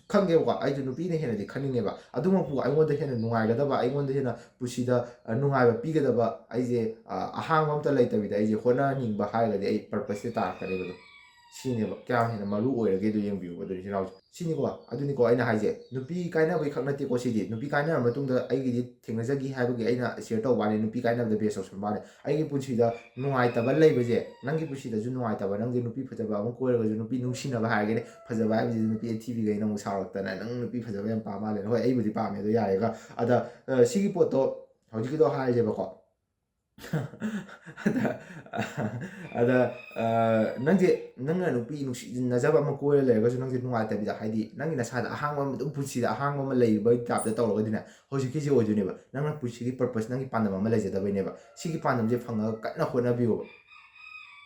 ꯈꯪꯒꯦꯕꯀꯣ, ꯑꯩꯁꯨ ꯅꯨꯄꯤꯅ ꯍꯦꯟꯅꯗꯤ ꯈꯟꯅꯤꯡꯉꯦꯕ꯫ ꯑꯗꯨꯃꯛꯄꯨ ꯑꯩꯉꯣꯟꯗ ꯍꯦꯟꯅ ꯅꯨꯡꯉꯥꯏꯒꯗꯕ, ꯑꯩꯉꯣꯟꯗ ꯍꯦꯟꯅ ꯄꯨꯟꯁꯤꯗ, ꯑ, ꯅꯨꯡꯉꯥꯏꯕ ꯄꯤꯒꯗꯕ, ꯑꯩꯁꯦ, ꯑ, ꯑꯍꯥꯡꯕ ꯑꯝꯇ ꯂꯩꯇꯕꯤꯗ ꯑꯩꯁꯦ ꯍꯣꯠꯅꯍꯟꯅꯤꯡꯕ ꯍꯥꯏꯔꯒꯗꯤ ꯑꯩ purposeꯁꯦ ꯇꯥꯔꯛꯀꯅꯦꯕ ꯑꯗꯨꯝ꯫ ꯁꯤꯅꯦꯕ ꯀꯌꯥꯝ ꯍꯦꯟꯅ ꯃꯔꯨ ꯑꯣꯏꯔꯒꯦꯗꯣ ꯌꯦꯡꯕꯤꯌꯨꯕ ꯑꯗꯨ ꯏꯆꯤꯟ ꯏꯅꯥꯎꯁꯦ꯫ ꯁꯤꯅꯤꯀꯣ꯫ ꯑꯗꯨꯅꯤꯀꯣ ꯑꯩꯅ ꯍꯥꯏꯁꯦ, ꯅꯨꯄꯤ ꯀꯥꯏꯅꯕꯒꯤ ꯈꯛ ꯅꯠꯇꯦꯀꯣ ꯁꯤꯗꯤ꯫ ꯅꯨꯄꯤ ꯀꯥꯏꯅꯔ ꯃꯇꯨꯡꯗ ꯑꯩꯒꯤꯗꯤ ꯊꯦꯡꯅꯖꯈꯤ ꯍꯥꯏꯕꯒꯤ ꯑꯩꯅ ꯁꯤꯌꯔ ꯇꯧꯕ ꯋꯥꯅꯤ꯫ ꯅꯨꯄꯤ ꯀꯥꯏꯅꯕꯗ ꯕꯦꯁ ꯇꯧꯁꯟꯕ ꯋꯥꯅꯤ꯫ ꯑꯩꯒꯤ ꯄꯨꯟꯁꯤꯗ ꯅꯨꯡꯉꯥꯏꯇꯕ ꯂꯩꯕꯁꯦ, ꯅꯪꯒꯤ ꯄꯨꯟꯁꯤꯗꯁꯨ ꯅꯨꯡꯉꯥꯏꯇꯕ, ꯅꯪꯁꯦ ꯅꯨꯄꯤ ꯐꯖꯕ ꯑꯃ ꯀꯣꯏꯔꯒꯁꯨ, ꯅꯨꯄꯤ ꯅꯨꯡꯁꯤꯅꯕ ꯍꯥꯏꯔꯒꯅꯦ, ꯐꯖꯕ ꯍꯥꯏꯕꯁꯤꯗꯤ ꯅꯨꯄꯤ ꯑꯊꯤꯕꯤꯈꯩꯅ ꯑꯃꯨꯛ ꯁꯥꯎꯔꯛꯇꯅ, "ꯅꯪ ꯅꯨꯄꯤ ꯐꯖꯕ ꯌꯥꯝ ꯄꯥꯝ ꯃꯥꯜꯂꯦꯅ"꯫ ꯍꯣꯏ, ꯑꯩꯕꯨꯗꯤ ꯄꯥꯝꯃꯦ, ꯑꯗꯣ ꯌꯥꯔꯦꯒ꯫ ꯑꯗ ꯑ, ꯁꯤꯒꯤ ꯄꯣꯠꯇꯣ ꯍꯧꯖꯤꯛꯀꯤꯗꯣ ꯍꯥꯏꯔꯁꯦꯕꯀꯣ꯫ ꯑꯗ ꯑꯗ ꯑ, ꯅꯪꯁꯦ, ꯅꯪꯅ ꯅꯨꯄꯤ ꯅꯨꯡꯁꯤꯅꯖꯕ ꯑꯃ ꯀꯣꯏꯔ ꯂꯩꯔꯒꯁꯨ, ꯅꯪꯁꯦ ꯅꯨꯡꯉꯥꯏꯇꯕꯤꯗ, ꯍꯥꯏꯗꯤ ꯅꯪꯒꯤ ꯅꯁꯥꯗ ꯑꯍꯥꯡꯕ ꯑꯃ, ꯑꯗꯨꯝ ꯄꯨꯟꯁꯤꯗ ꯑꯍꯥꯡꯕ ꯑꯃ ꯂꯩꯕꯒꯤ ꯇꯥꯏꯞꯇ ꯇꯧꯔꯒꯗꯤꯅꯦ, ꯍꯧꯖꯤꯛꯀꯤꯁꯦ ꯑꯣꯏꯗꯣꯏꯅꯦꯕ꯫ ꯅꯪꯅ ꯄꯨꯟꯁꯤꯒꯤ ꯄꯔꯄꯁ, ꯅꯪꯒꯤ ꯄꯥꯟꯗꯝ ꯑꯃ ꯂꯩꯖꯗꯕꯩꯅꯦꯕ꯫ ꯁꯤꯒꯤ ꯄꯥꯟꯗꯝꯁꯦ ꯐꯪꯉꯒ ꯀꯟꯅ ꯍꯣꯠꯅꯕꯤꯌꯣꯕ꯫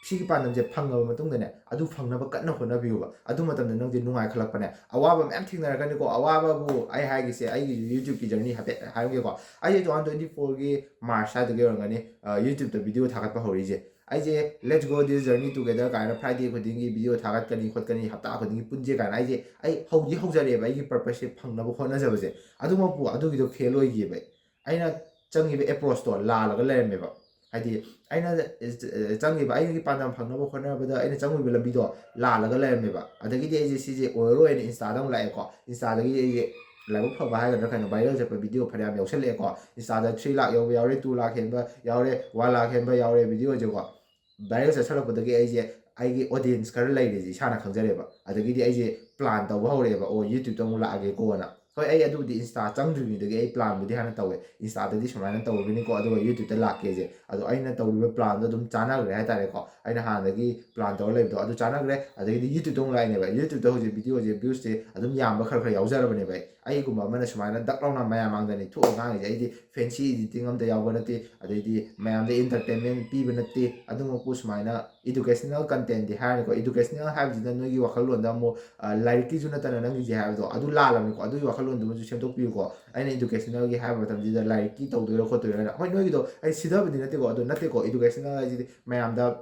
ꯁꯤꯒꯤ ꯄꯥꯟꯗꯝꯁꯦ ꯐꯪꯉꯕ ꯃꯇꯨꯡꯗꯅꯦ, ꯑꯗꯨ ꯐꯪꯅꯕ ꯀꯟꯅ ꯍꯣꯠꯅꯕꯤꯌꯨꯕ꯫ ꯑꯗꯨ ꯃꯇꯝꯗ ꯅꯪꯁꯦ ꯅꯨꯡꯉꯥꯏꯈꯠꯂꯛꯄꯅꯦ꯫ ꯑꯋꯥꯕ ꯃꯌꯥꯝ ꯊꯦꯡꯅꯔꯛꯀꯅꯤꯀꯣ꯫ ꯑꯋꯥꯕꯕꯨ ꯑꯩ ꯍꯥꯏꯒꯦꯁꯦ, ꯑꯩꯒꯤ YouTubeꯀꯤ ꯖꯔꯅꯤ ꯍꯥꯏꯐꯦꯠ ꯍꯥꯏꯔꯝꯒꯦꯀꯣ꯫ ꯑꯩꯁꯦ two thousand twenty fourꯒꯤ March ꯁ꯭ꯋꯥꯏꯗꯒꯤ ꯑꯣꯏꯔꯝꯒꯅꯤ, ꯑ, YouTubeꯇ ꯚꯤꯗꯤꯑꯣ ꯊꯥꯒꯠꯄ ꯍꯧꯔꯛꯏꯁꯦ꯫ ꯑꯩꯁꯦ "Let's go this journey together" ꯀꯥꯏꯅ Friday ꯈꯨꯗꯤꯡꯒꯤ ꯚꯤꯗꯤꯑꯣ ꯊꯥꯒꯠꯀꯅꯤ ꯈꯣꯠꯀꯅꯤ, ꯍꯞꯇꯥ ꯈꯨꯗꯤꯡꯒꯤ ꯄꯨꯟꯁꯦ ꯀꯥꯏꯅ ꯑꯩꯁꯦ, ꯑꯩ ꯍꯧꯗꯤ ꯍꯧꯖꯔꯛꯑꯦꯕ ꯑꯩꯒꯤ ꯄꯔꯄꯁꯁꯦ ꯐꯪꯅꯕ ꯍꯣꯠꯅꯖꯕꯁꯦ꯫ ꯑꯗꯨꯃꯛꯄꯨ ꯑꯗꯨꯒꯤꯗꯣ ꯐꯦꯜ ꯑꯣꯏꯈꯤꯑꯕ ꯑꯩ꯫ ꯑꯩꯅ ꯆꯪꯉꯤꯕ ꯑꯦꯄ꯭ꯔꯣꯁꯇꯣ ꯂꯥꯜꯂꯒ ꯂꯩꯔꯝꯃꯦꯕ꯫ ꯍꯥꯏꯗꯤ ꯑꯩꯅ, ꯑ, ꯆꯪꯉꯤꯕ, ꯑꯩꯒꯤ ꯄꯥꯟꯗꯝ ꯐꯪꯅꯕ ꯍꯣꯠꯅꯕꯗ ꯑꯩꯅ ꯆꯪꯉꯤꯕ ꯂꯝꯕꯤꯗꯣ ꯂꯥꯜꯂꯒ ꯂꯩꯔꯝꯃꯦꯕ꯫ ꯑꯗꯒꯤꯗꯤ ꯑꯩꯁꯦ ꯁꯤꯁꯦ ꯑꯣꯏꯔꯔꯣꯏꯅ Instaꯗ ꯑꯃꯨꯛ ꯂꯥꯛꯑꯦꯀꯣ꯫ Instaꯗꯒꯤ ꯑꯩꯁꯦ ꯂꯥꯏꯕꯛ ꯐꯕ ꯍꯥꯏꯒꯗ꯭ꯔꯥ ꯀꯩꯅꯣ, viral ꯆꯠꯄ ꯚꯤꯗꯤꯑꯣ ꯐꯅꯌꯥꯝ ꯌꯥꯎꯁꯜꯂꯛꯑꯦꯀꯣ꯫ Instaꯗ three lakh ꯌꯧꯕ ꯌꯥꯎꯔꯦ, two lakh ꯍꯦꯟꯕ ꯌꯥꯎꯔꯦ, one lakh ꯍꯦꯟꯕ ꯌꯥꯎꯔꯦ ꯚꯤꯗꯤꯑꯣꯁꯦꯀꯣ꯫ Viral ꯆꯠꯁꯜꯂꯛꯄꯗꯒꯤ ꯑꯩꯁꯦ ꯑꯩꯒꯤ audience ꯈꯔ ꯂꯩꯔꯦꯁꯦ ꯏꯁꯥꯅ ꯈꯪꯖꯔꯦꯕ꯫ ꯑꯗꯒꯤꯗꯤ ꯑꯩꯁꯦ plan ꯇꯧꯕ ꯍꯧꯔꯛꯑꯦꯕ, "ꯑꯣ, YouTubeꯇ ꯑꯃꯨꯛ ꯂꯥꯛꯑꯒꯦꯀꯣꯅ"꯫ ꯍꯣꯏ, ꯑꯩ ꯑꯗꯨꯕꯨꯗꯤ Insta ꯆꯪꯗ꯭ꯔꯤꯉꯩꯗꯒꯤ ꯑꯩ planꯕꯨꯗꯤ ꯍꯥꯟꯅ ꯇꯧꯋꯦ꯫ Instaꯗꯗꯤ ꯁꯨꯃꯥꯏꯅ ꯇꯧꯔꯒꯅꯤꯀꯣ, ꯑꯗꯨꯒ YouTubeꯇ ꯂꯥꯛꯀꯦꯁꯦ꯫ ꯑꯗꯣ ꯑꯩꯅ ꯇꯧꯔꯤꯕ planꯗꯣ ꯑꯗꯨꯝ ꯆꯥꯟꯅꯈ꯭ꯔꯦ ꯍꯥꯏꯇꯥꯔꯦꯀꯣ꯫ ꯑꯩꯅ ꯍꯥꯟꯅꯗꯒꯤ plan ꯇꯧꯔ ꯂꯩꯕꯗꯣ ꯑꯗꯨ ꯆꯥꯟꯅꯈ꯭ꯔꯦ꯫ ꯑꯗꯒꯤꯗꯤ YouTubeꯇ ꯑꯃꯨꯛ ꯂꯥꯛꯏꯅꯦꯕ꯫ YouTubeꯇ ꯍꯧꯖꯤꯛ ꯚꯤꯗꯤꯑꯣꯁꯦ viewꯁꯦ ꯑꯗꯨꯝ ꯌꯥꯝꯕ ꯈꯔ ꯈꯔ ꯌꯥꯎꯖꯔꯕꯅꯦꯕ ꯑꯩ꯫ ꯑꯩꯒꯨꯝꯕ ꯑꯃꯅ ꯁꯨꯃꯥꯏꯅ ꯗꯛ ꯂꯥꯎꯅ ꯃꯌꯥꯝ ꯃꯥꯡꯗꯅꯤ ꯊꯣꯛꯑ ꯉꯥꯡꯉꯤꯁꯦ꯫ ꯑꯩꯗꯤ fancy editing ꯑꯝꯇ ꯌꯥꯎꯕ ꯅꯠꯇꯦ, ꯑꯗꯩꯗꯤ ꯃꯌꯥꯝꯗ entertainment ꯄꯤꯕ ꯅꯠꯇꯦ꯫ ꯑꯗꯨꯃꯛꯄꯨ ꯁꯨꯃꯥꯏꯅ educational contentꯗꯤ ꯍꯥꯏꯔꯅꯤꯀꯣ꯫ Educational ꯍꯥꯏꯕꯁꯤꯅ ꯅꯣꯏꯒꯤ ꯋꯥꯈꯜꯂꯣꯟꯗ ꯑꯃꯨꯛ, ꯑ, ꯂꯥꯏꯔꯤꯛꯀꯤꯁꯨ ꯅꯠꯇꯅ ꯅꯪꯒꯤꯁꯦ ꯍꯥꯏꯕꯗꯣ ꯑꯗꯨ ꯂꯥꯜꯂꯕꯅꯤꯀꯣ꯫ ꯑꯗꯨꯒꯤ ꯋꯥꯈꯜꯂꯣꯟꯗꯨꯃꯁꯨ ꯁꯦꯝꯗꯣꯛꯄꯤꯌꯨꯀꯣ꯫ ꯑꯩꯅ educationalꯒꯤ ꯍꯥꯏꯕ ꯃꯇꯝꯁꯤꯗ ꯂꯥꯏꯔꯤꯛꯀꯤ ꯇꯧꯗꯣꯏꯔꯥ ꯈꯣꯠꯇꯣꯏꯔꯥ ꯍꯥꯏꯅ꯫ ꯍꯣꯏ, ꯅꯣꯏꯒꯤꯗꯣ ꯑꯩ ꯁꯤꯊꯕꯗꯤ ꯅꯠꯇꯦꯀꯣ, ꯑꯗꯨ ꯅꯠꯇꯦꯀꯣ꯫ Educational ꯍꯥꯏꯁꯤꯗꯤ ꯃꯌꯥꯝꯗ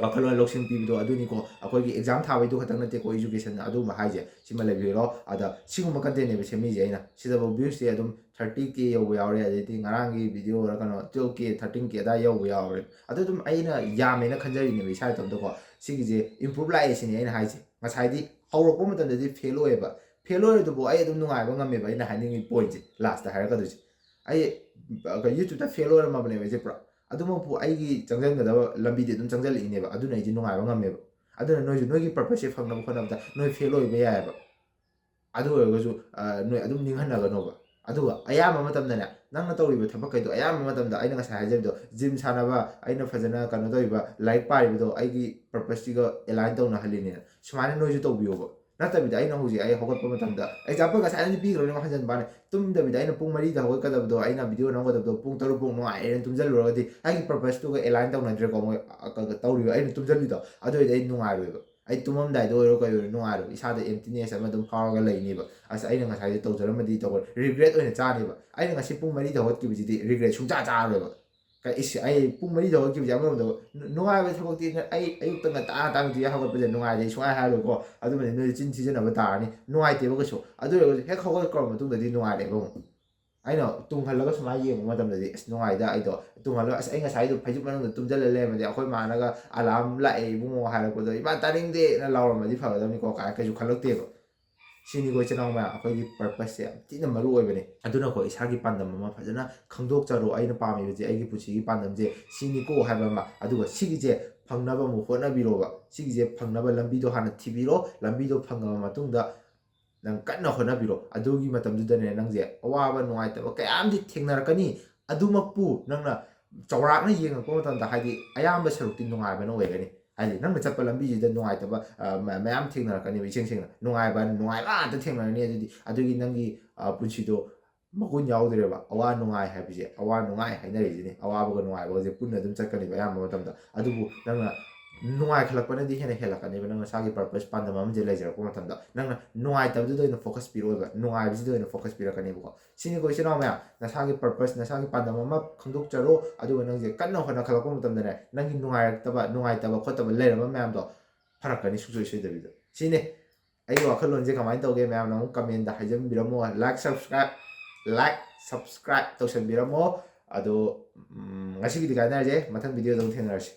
ꯋꯥꯈꯜꯂꯣꯟ ꯂꯧꯁꯤꯡ ꯄꯤꯕꯗꯣ ꯑꯗꯨꯅꯤꯀꯣ꯫ ꯑꯩꯈꯣꯏꯒꯤ exam ꯊꯥꯕꯩꯗꯨ ꯈꯛꯇꯪ ꯅꯠꯇꯦꯀꯣ educationꯅ꯫ ꯑꯗꯨꯒꯨꯝꯕ ꯍꯥꯏꯁꯦ ꯁꯤꯃ ꯂꯩꯕꯤꯔꯣ꯫ ꯑꯗ ꯁꯤꯒꯨꯝꯕ contentꯅꯦꯕ ꯁꯦꯝꯃꯤꯁꯦ ꯑꯩꯅ꯫ ꯁꯤꯗꯐꯥꯎ viewꯁꯦ ꯑꯗꯨꯝ thirty K ꯌꯧꯕ ꯌꯥꯎꯔꯦ, ꯑꯗꯩꯗꯤ ꯉꯔꯥꯡꯒꯤ ꯚꯤꯗꯤꯑꯣꯔ ꯀꯩꯅꯣ twelve K, thirteen K ꯑꯗꯥꯏ ꯌꯧꯕ ꯌꯥꯎꯔꯦ꯫ ꯑꯗꯨ ꯑꯗꯨꯝ ꯑꯩꯅ ꯌꯥꯝꯃꯦꯅ ꯈꯟꯖꯔꯤꯅꯦꯕ ꯏꯁꯥ ꯏꯇꯣꯝꯇꯀꯣ꯫ ꯁꯤꯒꯤꯁꯦ improve ꯂꯥꯛꯑꯦ ꯁꯤꯅꯤ ꯑꯩꯅ ꯍꯥꯏꯁꯦ꯫ ꯉꯁꯥꯏꯗꯤ ꯍꯧꯔꯛꯄ ꯃꯇꯝꯗꯗꯤ fail ꯑꯣꯏꯌꯦꯕ, fail ꯑꯣꯏꯔꯗꯨꯕꯨ ꯑꯩ ꯑꯗꯨꯝ ꯅꯨꯡꯉꯥꯏꯕ ꯉꯝꯃꯦꯕ꯫ ꯑꯩꯅ ꯍꯥꯏꯅꯤꯡꯉꯤ pointꯁꯦ, lastꯇ ꯍꯥꯏꯔꯛꯀꯗꯣꯏꯁꯦ, ꯑꯩ YouTubeꯇ fail ꯑꯣꯏꯔꯝꯃꯕꯅꯦꯕ ꯑꯩꯁꯦ ꯄꯨꯔꯥ꯫ ꯑꯗꯨꯃꯛꯄꯨ ꯑꯩꯒꯤ ꯆꯪꯁꯤꯟꯒꯗꯕ ꯂꯝꯕꯤꯗꯤ ꯑꯗꯨꯝ ꯆꯪꯁꯤꯜꯂꯛꯏꯅꯦꯕ, ꯑꯗꯨꯅ ꯑꯩꯁꯦ ꯅꯨꯡꯉꯥꯏꯕ ꯉꯝꯃꯦꯕ꯫ ꯑꯗꯨꯅ ꯅꯣꯏꯁꯨ ꯅꯣꯏꯒꯤ purposeꯁꯦ ꯐꯪꯅꯕ ꯍꯣꯠꯅꯕꯗ ꯅꯣꯏ fail ꯑꯣꯏꯕ ꯌꯥꯏꯑꯕ꯫ ꯑꯗꯨ ꯑꯣꯏꯔꯒꯁꯨ ꯅꯣꯏ ꯑꯗꯨꯝ ꯅꯤꯡꯍꯟꯅꯒꯅꯣꯕ꯫ ꯑꯗꯨꯒ ꯑꯌꯥꯝꯕ ꯃꯇꯝꯗꯅꯦ, ꯅꯪꯅ ꯇꯧꯔꯤꯕ ꯊꯕꯛꯈꯩꯗꯣ ꯑꯌꯥꯝꯕ ꯃꯇꯝꯗ, ꯑꯩꯅ ꯉꯁꯥꯏ ꯍꯥꯏꯖꯕꯗꯣ, gym ꯁꯥꯟꯅꯕ, ꯑꯩꯅ ꯐꯖꯅ ꯀꯩꯅꯣ ꯇꯧꯔꯤꯕ, ꯂꯥꯏꯔꯤꯛ ꯄꯥꯔꯤꯕꯗꯣ, ꯑꯩꯒꯤ purposeꯁꯤꯒ align ꯇꯧꯅꯍꯜꯂꯤꯅꯦꯅ, ꯁꯨꯃꯥꯏꯅ ꯅꯣꯏꯁꯨ ꯇꯧꯕꯤꯌꯣꯕ꯫ ꯅꯠꯇꯕꯤꯗ ꯑꯩꯅ ꯍꯧꯖꯤꯛ ꯑꯩ ꯍꯧꯒꯠꯄ ꯃꯇꯝꯗ, example ꯉꯁꯥꯏ ꯑꯩꯅ ꯄꯤꯈ꯭ꯔꯕꯅꯤ, ꯑꯃꯨꯛ ꯍꯟꯖꯤꯟꯕꯅꯦ, ꯇꯨꯝꯗꯕꯤꯗ ꯑꯩꯅ ꯄꯨꯡ ꯃꯔꯤꯗ ꯍꯧꯒꯠꯀꯗꯕꯗꯣ, ꯑꯩꯅ video ꯅꯝꯒꯗꯕꯗꯣ ꯄꯨꯡ ꯇꯔꯨꯛ ꯄꯨꯡ ꯅꯨꯡꯉꯥꯏꯔꯦꯅ ꯇꯨꯝꯁꯤꯜꯂꯨꯔꯒꯗꯤ ꯑꯩꯒꯤ purposeꯇꯨꯒ align ꯇꯧꯅꯗ꯭ꯔꯦꯀꯣ꯫ ꯃꯣꯏ ꯇꯧꯔꯤꯕ ꯑꯩꯅ ꯇꯨꯝꯁꯤꯜꯂꯤꯗꯣ, ꯑꯗꯨ ꯑꯣꯏꯔꯗꯤ ꯑꯩ ꯅꯨꯡꯉꯥꯏꯔꯣꯏꯕ꯫ ꯑꯩ ꯇꯨꯝꯃꯝꯗꯥꯏꯗ ꯑꯣꯏꯔꯣ ꯀꯩ ꯑꯣꯏꯔꯣ ꯅꯨꯡꯉꯥꯏꯔꯣꯏ, ꯏꯁꯥꯗ emptiness ꯑꯃ ꯑꯗꯨꯝ ꯐꯥꯎꯔꯒ ꯂꯩꯅꯤꯕ꯫ ꯑꯁ, ꯑꯩꯅ ꯉꯁꯥꯏꯗꯤ ꯇꯧꯖꯔꯝꯃꯗꯤ ꯇꯧꯔꯣꯏ, regret ꯑꯣꯏꯅ ꯆꯥꯅꯦꯕ꯫ ꯑꯩꯅ ꯉꯁꯤ ꯄꯨꯡ ꯃꯔꯤꯗ ꯍꯧꯒꯠꯈꯤꯕꯁꯤꯗꯤ regret ꯁꯨꯡꯆꯥ ꯆꯥꯔꯣꯏꯕ꯫ ꯀ-, ꯏꯁ, ꯑꯩ ꯄꯨꯡ ꯃꯔꯤꯗ ꯍꯧꯒꯠꯈꯤꯕꯁꯦ ꯑꯃꯔꯣꯝꯗ ꯅꯨ-, ꯅꯨꯡꯉꯥꯏꯕ ꯊꯕꯛꯇꯤ ꯅ-, ꯑꯩ ꯑꯌꯨꯛꯇ ꯉꯟꯇꯥ ꯉꯟꯇꯥ ꯃꯤꯀꯞ ꯍꯧꯒꯠꯄꯁꯦ ꯅꯨꯡꯉꯥꯏꯔꯦ ꯁꯨꯡꯍꯥꯏ ꯍꯥꯏꯔꯣꯏꯀꯣ꯫ ꯑꯗꯨꯃꯗꯤ ꯅꯣꯏ ꯆꯤꯟ ꯊꯤꯖꯟꯅꯕ ꯇꯥꯔꯅꯤ, ꯅꯨꯡꯉꯥꯏꯇꯦꯕ ꯀꯩꯁꯨ꯫ ꯑꯗꯨ ꯑꯣꯏꯔꯒꯁꯨ ꯍꯦꯛ ꯍꯧꯒꯠꯈ꯭ꯔꯕ ꯃꯇꯨꯡꯗꯗꯤ ꯅꯨꯡꯉꯥꯏꯔꯦꯕ ꯑꯃꯨꯛ꯫ ꯑꯩꯅ ꯇꯨꯡꯍꯜꯂꯒ ꯁꯨꯃꯥꯏꯅ ꯌꯦꯡꯕ ꯃꯇꯝꯗꯗꯤ, "ꯑꯁ, ꯅꯨꯡꯉꯥꯏꯗ ꯑꯩꯗꯣ"꯫ ꯇꯨꯡꯍꯜꯂꯒ, "ꯑꯁ, ꯑꯩ ꯉꯁꯥꯏꯗꯣ ꯐꯩꯖꯨꯞ ꯃꯅꯨꯡꯗ ꯇꯨꯝꯁꯤꯜꯂ ꯂꯩꯔꯝꯃꯗꯤ ꯑꯩꯈꯣꯏ ꯃꯥꯅꯒ alarm ꯂꯥꯛꯑꯦ ꯏꯕꯨꯡꯉꯣ ꯍꯥꯏꯔꯛꯄꯗꯣ, ꯏꯃꯥ ꯇꯥꯅꯤꯡꯗꯦꯅ ꯂꯥꯎꯔꯝꯃꯗꯤ ꯐꯒꯗꯕꯅꯤꯀꯣ" ꯀꯥꯏꯅ ꯀꯩꯁꯨ ꯈꯜꯂꯛꯇꯦꯕ꯫ ꯁꯤꯅꯤꯀꯣ ꯏꯆꯤꯟ ꯏꯅꯥꯎ ꯃꯌꯥꯝ, ꯑꯩꯈꯣꯏꯒꯤ purposeꯁꯦ ꯌꯥꯝ ꯊꯤꯅ ꯃꯔꯨ ꯑꯣꯏꯕꯅꯦ꯫ ꯑꯗꯨꯅꯀꯣ ꯏꯁꯥꯒꯤ ꯄꯥꯟꯗꯝ ꯑꯃ ꯐꯖꯅ ꯈꯪꯗꯣꯛꯆꯔꯣ, "ꯑꯩꯅ ꯄꯥꯝꯃꯤꯕꯁꯦ, ꯑꯩꯒꯤ ꯄꯨꯟꯁꯤꯒꯤ ꯄꯥꯟꯗꯝꯁꯦ ꯁꯤꯅꯤꯀꯣ" ꯍꯥꯏꯕ ꯑꯃ꯫ ꯑꯗꯨꯒ ꯁꯤꯒꯤꯁꯦ ꯐꯪꯅꯕ ꯑꯃꯨꯛ ꯍꯣꯠꯅꯕꯤꯔꯣꯕ꯫ ꯁꯤꯒꯤꯁꯦ ꯐꯪꯅꯕ ꯂꯝꯕꯤꯗꯣ ꯍꯥꯟꯅ ꯊꯤꯕꯤꯔꯣ꯫ ꯂꯝꯕꯤꯗꯣ ꯐꯪꯉꯕ ꯃꯇꯨꯡꯗ ꯅꯪ ꯀꯟꯅ ꯍꯣꯠꯅꯕꯤꯔꯣ꯫ ꯑꯗꯨꯒꯤ ꯃꯇꯝꯗꯨꯗꯅꯦ ꯅꯪꯁꯦ ꯑꯋꯥꯕ ꯅꯨꯡꯉꯥꯏꯇꯕ ꯀꯌꯥ ꯑꯃꯗꯤ ꯊꯦꯡꯅꯔꯛꯀꯅꯤ꯫ ꯑꯗꯨꯃꯛꯄꯨ ꯅꯪꯅ ꯆꯥꯎꯔꯥꯛꯅ ꯌꯦꯡꯉꯛꯄ ꯃꯇꯝꯗ, ꯍꯥꯏꯗꯤ, ꯑꯌꯥꯝꯕ ꯁꯔꯨꯛꯇꯤ ꯅꯨꯡꯉꯥꯏꯕꯅ ꯑꯣꯏꯒꯅꯤ꯫ ꯍꯥꯏꯗꯤ ꯅꯪꯅ ꯆꯠꯄ ꯂꯝꯕꯤꯁꯤꯗ ꯅꯨꯡꯉꯥꯏꯇꯕ, ꯑ, ꯃ-, ꯃꯌꯥꯝ ꯊꯦꯡꯅꯔꯛꯀꯅꯦꯕ, ꯏꯁꯦꯡ ꯁꯦꯡꯅ꯫ ꯅꯨꯡꯉꯥꯏꯕ, ꯅꯨꯡꯉꯥꯏꯕ ꯉꯥꯛꯇ ꯊꯦꯡꯅꯔꯅꯤ꯫ ꯑꯗꯨꯗꯤ ꯑꯗꯨꯒꯤ ꯅꯪꯒꯤ, ꯑ, ꯄꯨꯟꯁꯤꯗꯣ ꯃꯒꯨꯟ ꯌꯥꯎꯗ꯭ꯔꯦꯕ꯫ ꯑꯋꯥ ꯅꯨꯡꯉꯥꯏ ꯍꯥꯏꯕꯁꯦ, ꯑꯋꯥ ꯅꯨꯡꯉꯥꯏ ꯍꯥꯏꯅꯔꯤꯁꯤꯅꯦ꯫ ꯑꯋꯥꯕꯒ ꯅꯨꯡꯉꯥꯏꯕꯒꯁꯦ ꯄꯨꯟꯅ ꯑꯗꯨꯝ ꯆꯠꯀꯅꯦꯕ ꯑꯌꯥꯝꯕ ꯃꯇꯝꯗ꯫ ꯑꯗꯨꯕꯨ ꯅꯪꯅ ꯅꯨꯡꯉꯥꯏꯈꯠꯂꯛꯄꯅꯗꯤ ꯍꯦꯟꯅ ꯍꯦꯜꯂꯛꯀꯅꯦꯕ, ꯅꯪ ꯅꯁꯥꯒꯤ purpose, ꯄꯥꯟꯗꯝ ꯑꯃꯁꯦ ꯂꯩꯖꯔꯛꯄ ꯃꯇꯝꯗ꯫ ꯅꯪꯅ ꯅꯨꯡꯉꯥꯏꯇꯕꯗꯨꯗ ꯑꯣꯏꯅ focus ꯄꯤꯔꯛꯑꯣꯏꯕ, ꯅꯨꯡꯉꯥꯏꯕꯁꯤꯗ ꯑꯣꯏꯅ focus ꯄꯤꯔꯛꯀꯅꯦꯕꯀꯣ꯫ ꯁꯤꯅꯤꯀꯣ ꯏꯆꯤꯟ ꯏꯅꯥꯎ ꯃꯌꯥꯝ, ꯅꯁꯥꯒꯤ purpose, ꯅꯁꯥꯒꯤ ꯄꯥꯟꯗꯝ ꯑꯃ ꯈꯪꯗꯣꯛꯆꯔꯣ, ꯑꯗꯨꯒ ꯅꯪꯁꯦ ꯀꯟꯅ ꯍꯣꯠꯅꯈꯠꯂꯛꯄ ꯃꯇꯝꯗꯅꯦ, ꯅꯪꯒꯤ ꯅꯨꯡꯉꯥꯏꯔꯛꯇꯕ, ꯅꯨꯡꯉꯥꯏꯇꯕ ꯈꯣꯠꯇꯕ ꯂꯩꯔꯝꯕ ꯃꯌꯥꯝꯗꯣ ꯐꯔꯛꯀꯅꯤ ꯁꯨꯡꯁꯣꯏ ꯁꯣꯏꯗꯕꯤꯗ꯫ ꯁꯤꯅꯤ꯫ ꯑꯩꯒꯤ ꯋꯥꯈꯜꯂꯣꯟꯁꯦ ꯀꯃꯥꯏꯅ ꯇꯧꯒꯦ ꯃꯌꯥꯝꯅ ꯑꯃꯨꯛ commentꯗ ꯍꯥꯏꯖꯟꯕꯤꯔꯝꯃꯣ꯫ Like, subscribe, like, subscribe ꯇꯧꯁꯟꯕꯤꯔꯝꯃꯣ꯫ ꯑꯗꯣ, ꯎꯝ, ꯉꯁꯤꯒꯤꯗꯤ ꯀꯥꯏꯅꯔꯁꯦ, ꯃꯊꯪ videoꯗ ꯑꯃꯨꯛ ꯊꯦꯡꯅꯔꯁꯤ꯫